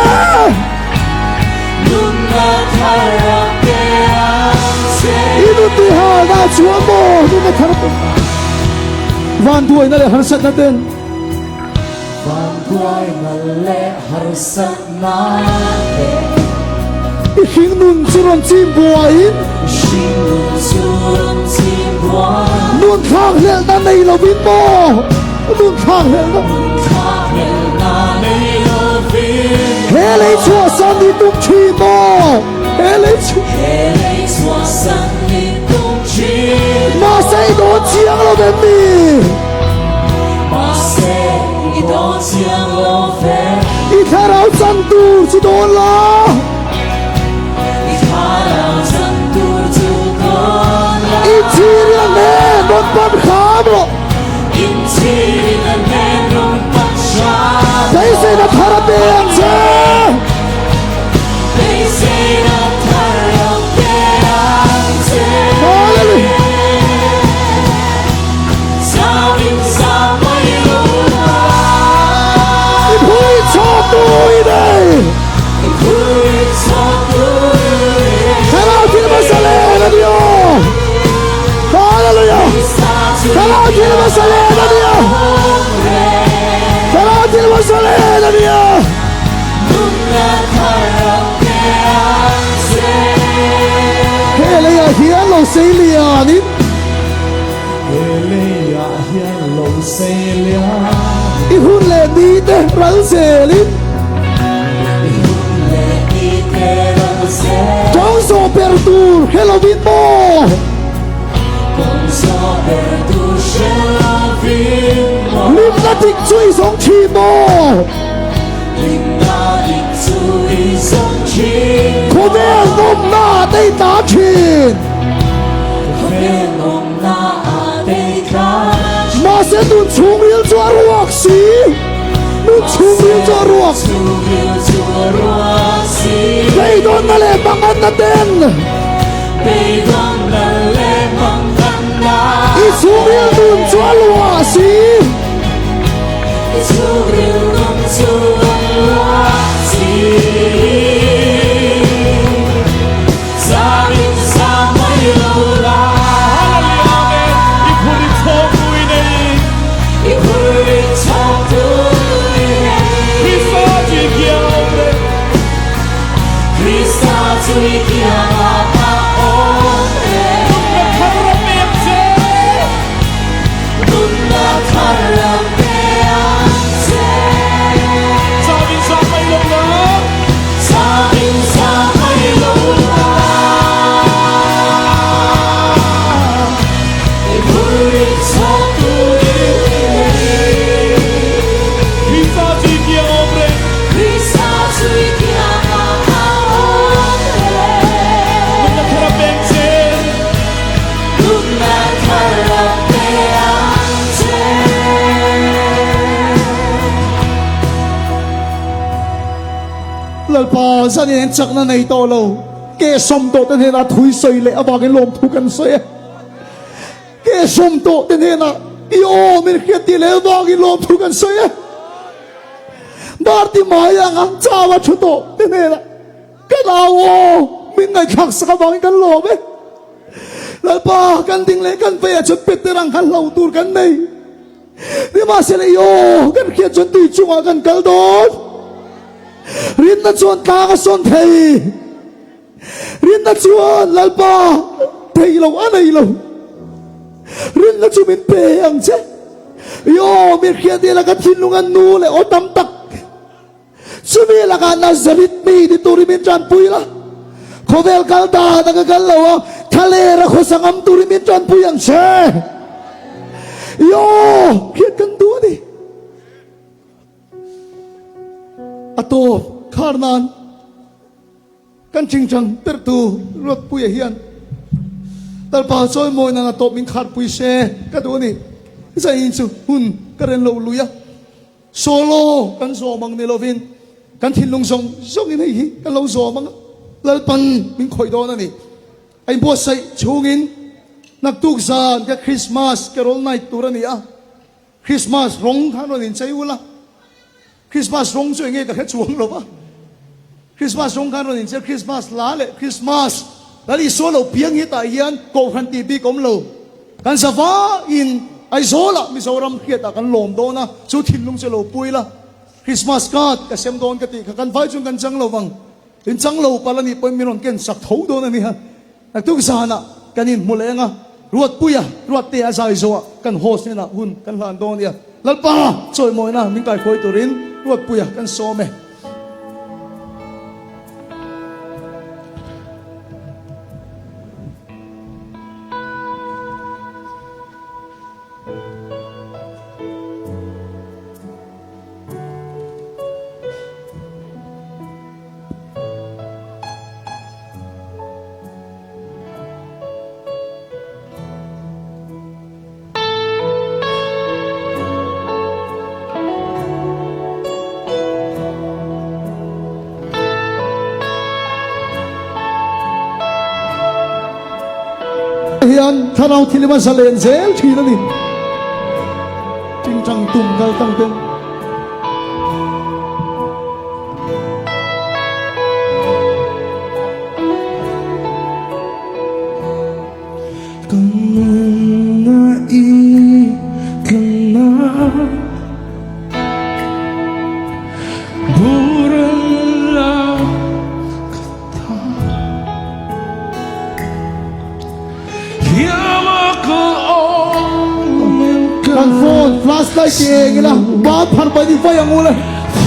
I nun ti halna chuan maw nunna thar a pe. Vanduaina leh harsatna ten. Vanduaina leh harsatna ten. I hringnun chu rawn chim buaiin. I hringnun chu rawn chim buaiin. Nun thlakhlelhna nei lovin maw? Nun thlakhlelhna. Nun thlakhlelhna nei lovin. He lei chhuahsan ni tum thin maw? He lei chhuah. He lei chhuahsan ni tum thin maw? Mahse i dawn chiang lo vem mi? Mahse i dawn chiang lo vem. I thlarau chan tur chu dawn la. I thlarau chan tur chu dawn la. I thirina nen rawn pan hram rawh. I thirina nen rawn pan hram rawh. Beiseina thar a pe ang che. Beiseina thar a pe ang che. Hallelujah. Zau in zau mai lo la. I phui chawk tu i nei. I phui chawk tu i nei. Thlarau thil hmasa leh a ni aw. Hallelujah. hian lo sei lianin. He leiah hian lo sei lianin. I hun leh ni te ral zelin. I hun leh ni te ral zelin. Kawng zawh ber tur hre lovin maw. Kawng zawh ber tur hre lovin maw. Hlimna dik chu i zawng thin maw. Hlimna dik chu i zawng thin maw. Khawvel nawmna ah te i tla thin. Khawvel nawmna ah te i tla thin. Mahse nun chhungril chu a ruak si. Nun chhungril chu a ruak. Mahse nun chhungril chu a ruak si. Beidawnna leh manganna ten. Beidawnna leh manganna. I chhungril nun chu a luah si. I chhungril nun chu a luah si. Zarin za mai lo la. Hallelujah Amen. I phur i chhawk tui nei. I phur i chhawk tui nei. Krista chu i kiang awm reng. Krista chu i kiang ah a awm reng. Nunna thar a pe ang che. Nunna thar a pe ang che. Chawin za mai lo la. Chawin za mai lo la. I phur i chhawk tui nei. Krista chu i kiang awm reng. Krista chu i kiang ah a awm reng. Nunna thar a pe ang che. Nunna thar a pe ang che. Lalpa zanin an chakna nei tawh lo. Ke sawm tawh te hnenah thui sawi leh avangin lawmthu kan sawi a. Ke sawm tawh te hnenah i aw min hriat tih leh avangin lawmthu kan sawi a. Barti mai anga chau a thu tawh te hnenah kan au aw min ngaihthlak sak avangin kan lawm e. Lalpa kan ding leh kan veiah chuan Peter ang khan hlo tur kan nei. Nimahsela i aw kan hriat chuan tui chungah kan kal dawn. Rinna chuan tlang a sawn thei. Rinna chuan Lalpa thei lo a nei lo. Rinna chu min pe ang che. I aw min hriat ila ka thinlung a nu leh aw tam tak. Chumi lakah Nazareth mi ni turin min tanpui la, khawvel kal dan a ka kal lo a, thlaler a khawsa ngam turin min tanpui ang che. I aw hian kan duh a ni. A tawp khar nan kan chingchang pertu Ruatpuia hian Lalpa chawimawi nan a tawp min kharpui se ka duh a ni. Zaiin chu hun ka ren lo lui a. Solo kan zawm ang ni lovin kan thinlung zawng zawngin hei hi kan lo zawm ang a, Lalpan min khawih dawn a ni. A inbuatsaih chhungin naktuk zan ka Christmas Carol Night tur a ni a, Christmas rawng khan rawn inchei ul a, Christmas rawng chu enge ka hre chuang lo va, Christmas rawng khan rawn inchei Christmas hla leh Christmas Lal Isua lo piang hi tah hian Kohhran tih bik awm lo. Kan zavaiin Aizawlah Mizoram hriatah kan lawm dawn a, chu thinlung chu lo pui la. Christmas card ka sem dawn ka tih kha kan vai chuan kan chang lo vang. In chang lo palh a nih pawhin min rawn ken sak tho dawn a nia. Naktuk zanah kan inhmu leh ang a, Ruatpuia, Ruattea zai zawhah kan host hnenah hun kan hlan dawn a nia. Lalpa chawimawina min kaihruai turin Ruatpuia kan sawm e. Hian thlarau thil a zalen zel thin a ni. Tingtang tum kal tang ten. Ka nunna i tlanna Bural la ka ta. Flashlight ti eng ila, ban phar ban i vai ang u le.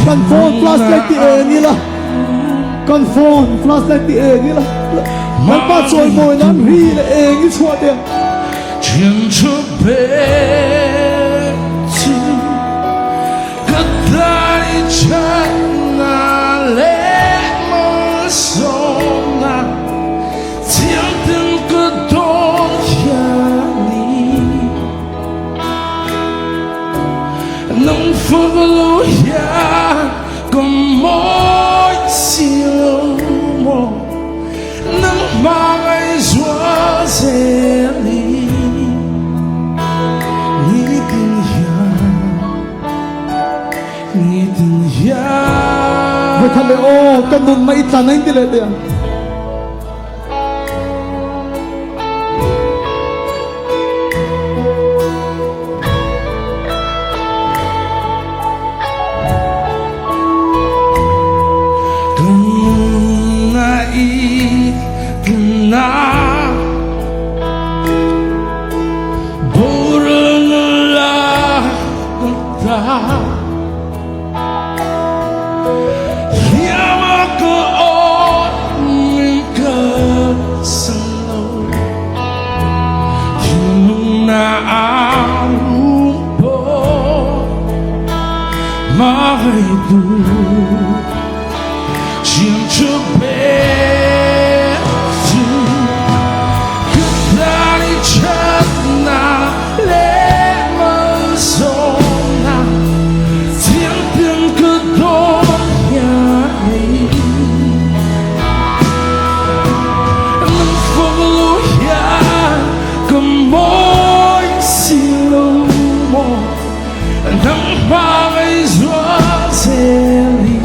Kan phone flashlight ti eng ila, kan phone flashlight ti eng ila. Lalpa chawimawi nan ri leh eng i chhuah teh ang. Vawikhat leh aw ka nunna i tlan a inti leh teh ang.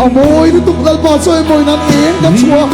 A mawi lutuk Lalpa chawimawi nan eng kan chhuah.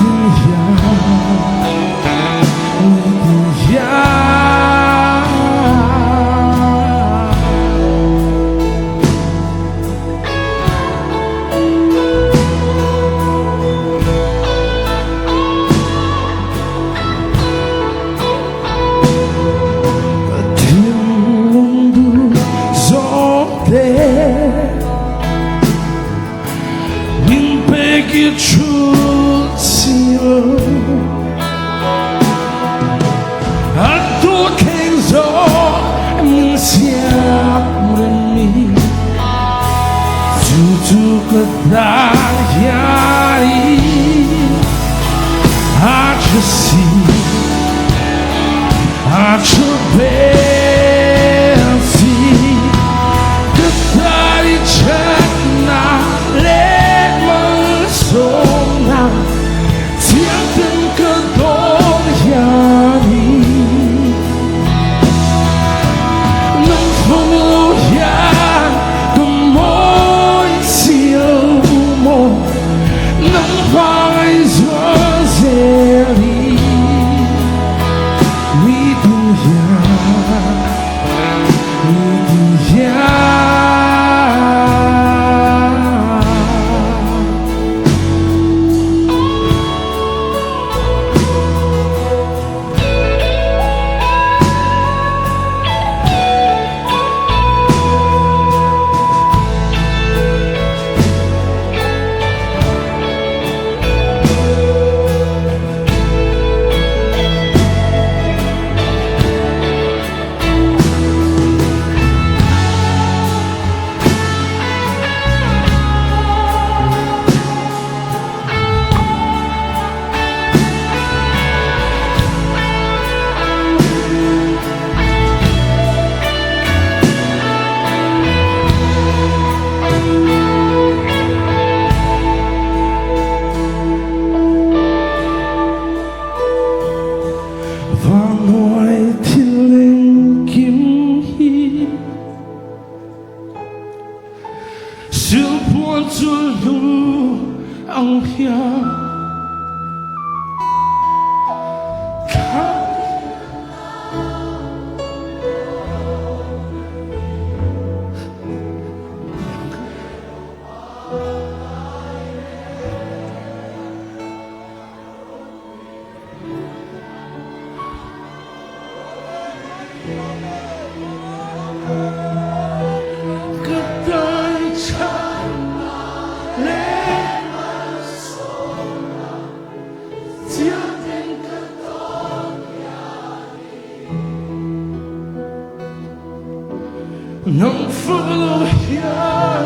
Nang fak lo hian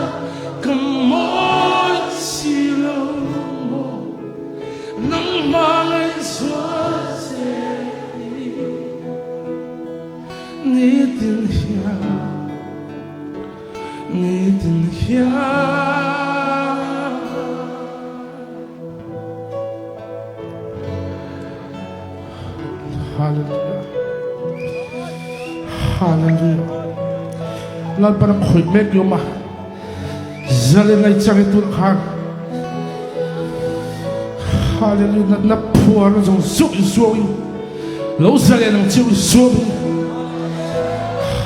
ka mawi si lo maw Nangmah ngaihzual che hi Nitin hian Nitin hian. Hallelujah. Hallelujah. Lalpan a khawih mek yom a. Zalen ai chang e tun khan. Hallelujah. Nat na phuar na zong zuk in suang in. Lo zalen ang chiu in suang in.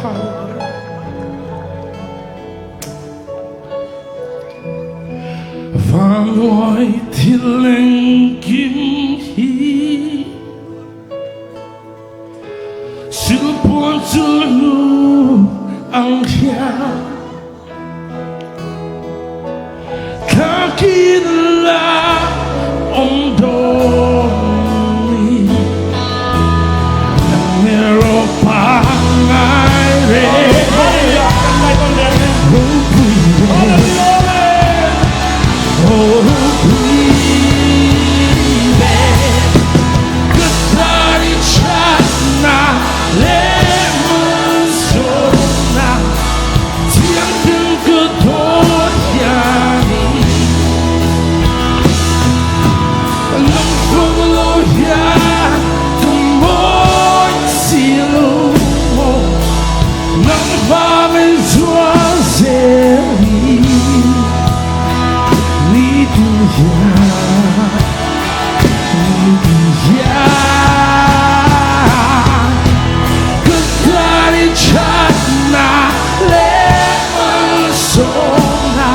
Hallelujah. Vanluai thil engkim hi Silpuan chulhnu ang hian Thlakin la awm dawn ni Nang erawh pangngai reng Ropui Ropui Ka tari chakna leh malsawmna Thianghlim ka dawt hianin Nang fang lo hian ka mawi si lo maw Nang vangin zual zel hi Nitin hian Nitin hian Ka tari chakna leh malsawmna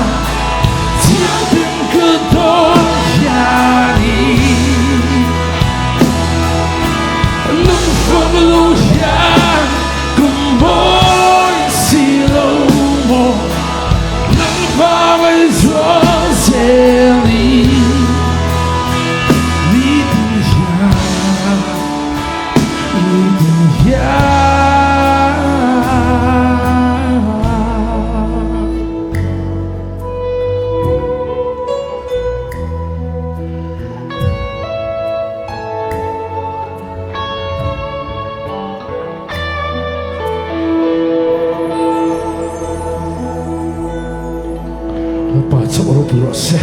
Thianghlim ka dawn hianin Nang fang lo hian ka mawi si lo maw Nang hmangaih zual zelin Nitin hian Nitin hian. Lalpa chauh ropui rawh se.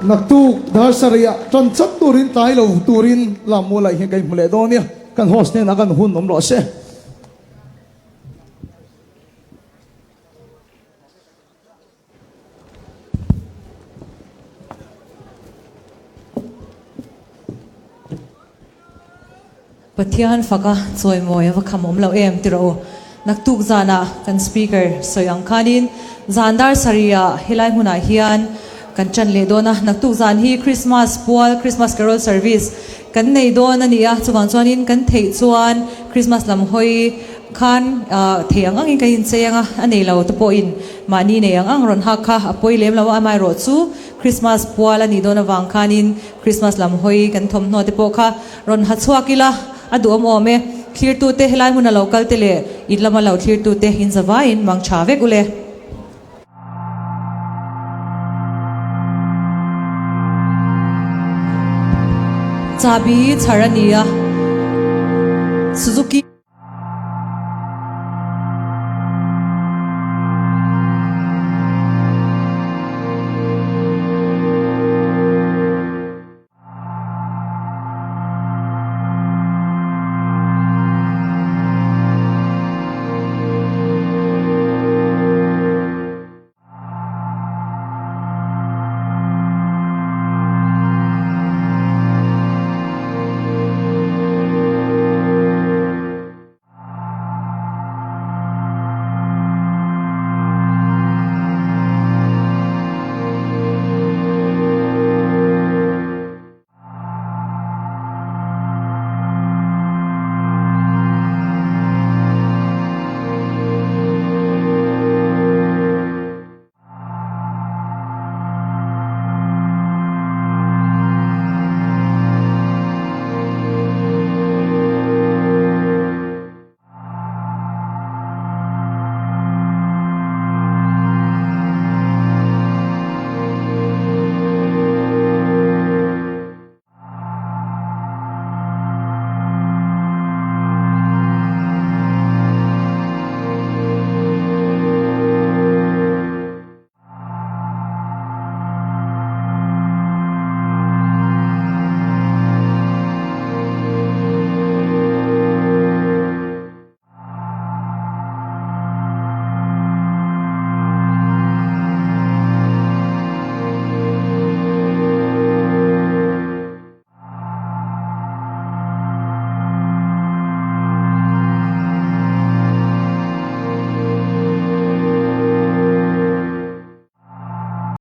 Naktuk dar sarih-ah tan chat turin tlai lo turin Lammualai hian ka inhmu leh dawn nia, kan host hnenah kan hun awm rawh se. Pathian faka chawimawi a va kham awm lo em ti rawh u. Naktuk zanah kan speaker sawi ang khanin zan dar sarihah helai hmunah hian kan tan leh dawn a. Naktuk zan hi Christmas pual, Christmas Carol Service kan nei dawn a ni a, chuvang chuanin kan theih chuan Christmas lam hawi Khan thei ang angin kan inchei ang a, a nei lo te pawhin mahni nei ang ang rawn hak kha a pawi lem lo a, amaherawh chu Christmas pual a nih dawn avang khanin Christmas lam hawi kan thawmhnaw te pawh kha rawn ha chhuak ila a duhawm awm e. Thlirtute helai hmuna lo kal te leh in lama lo thlirtute in zavaiin mang tha vek ule. Chabi chhar a ni a, Suzuki.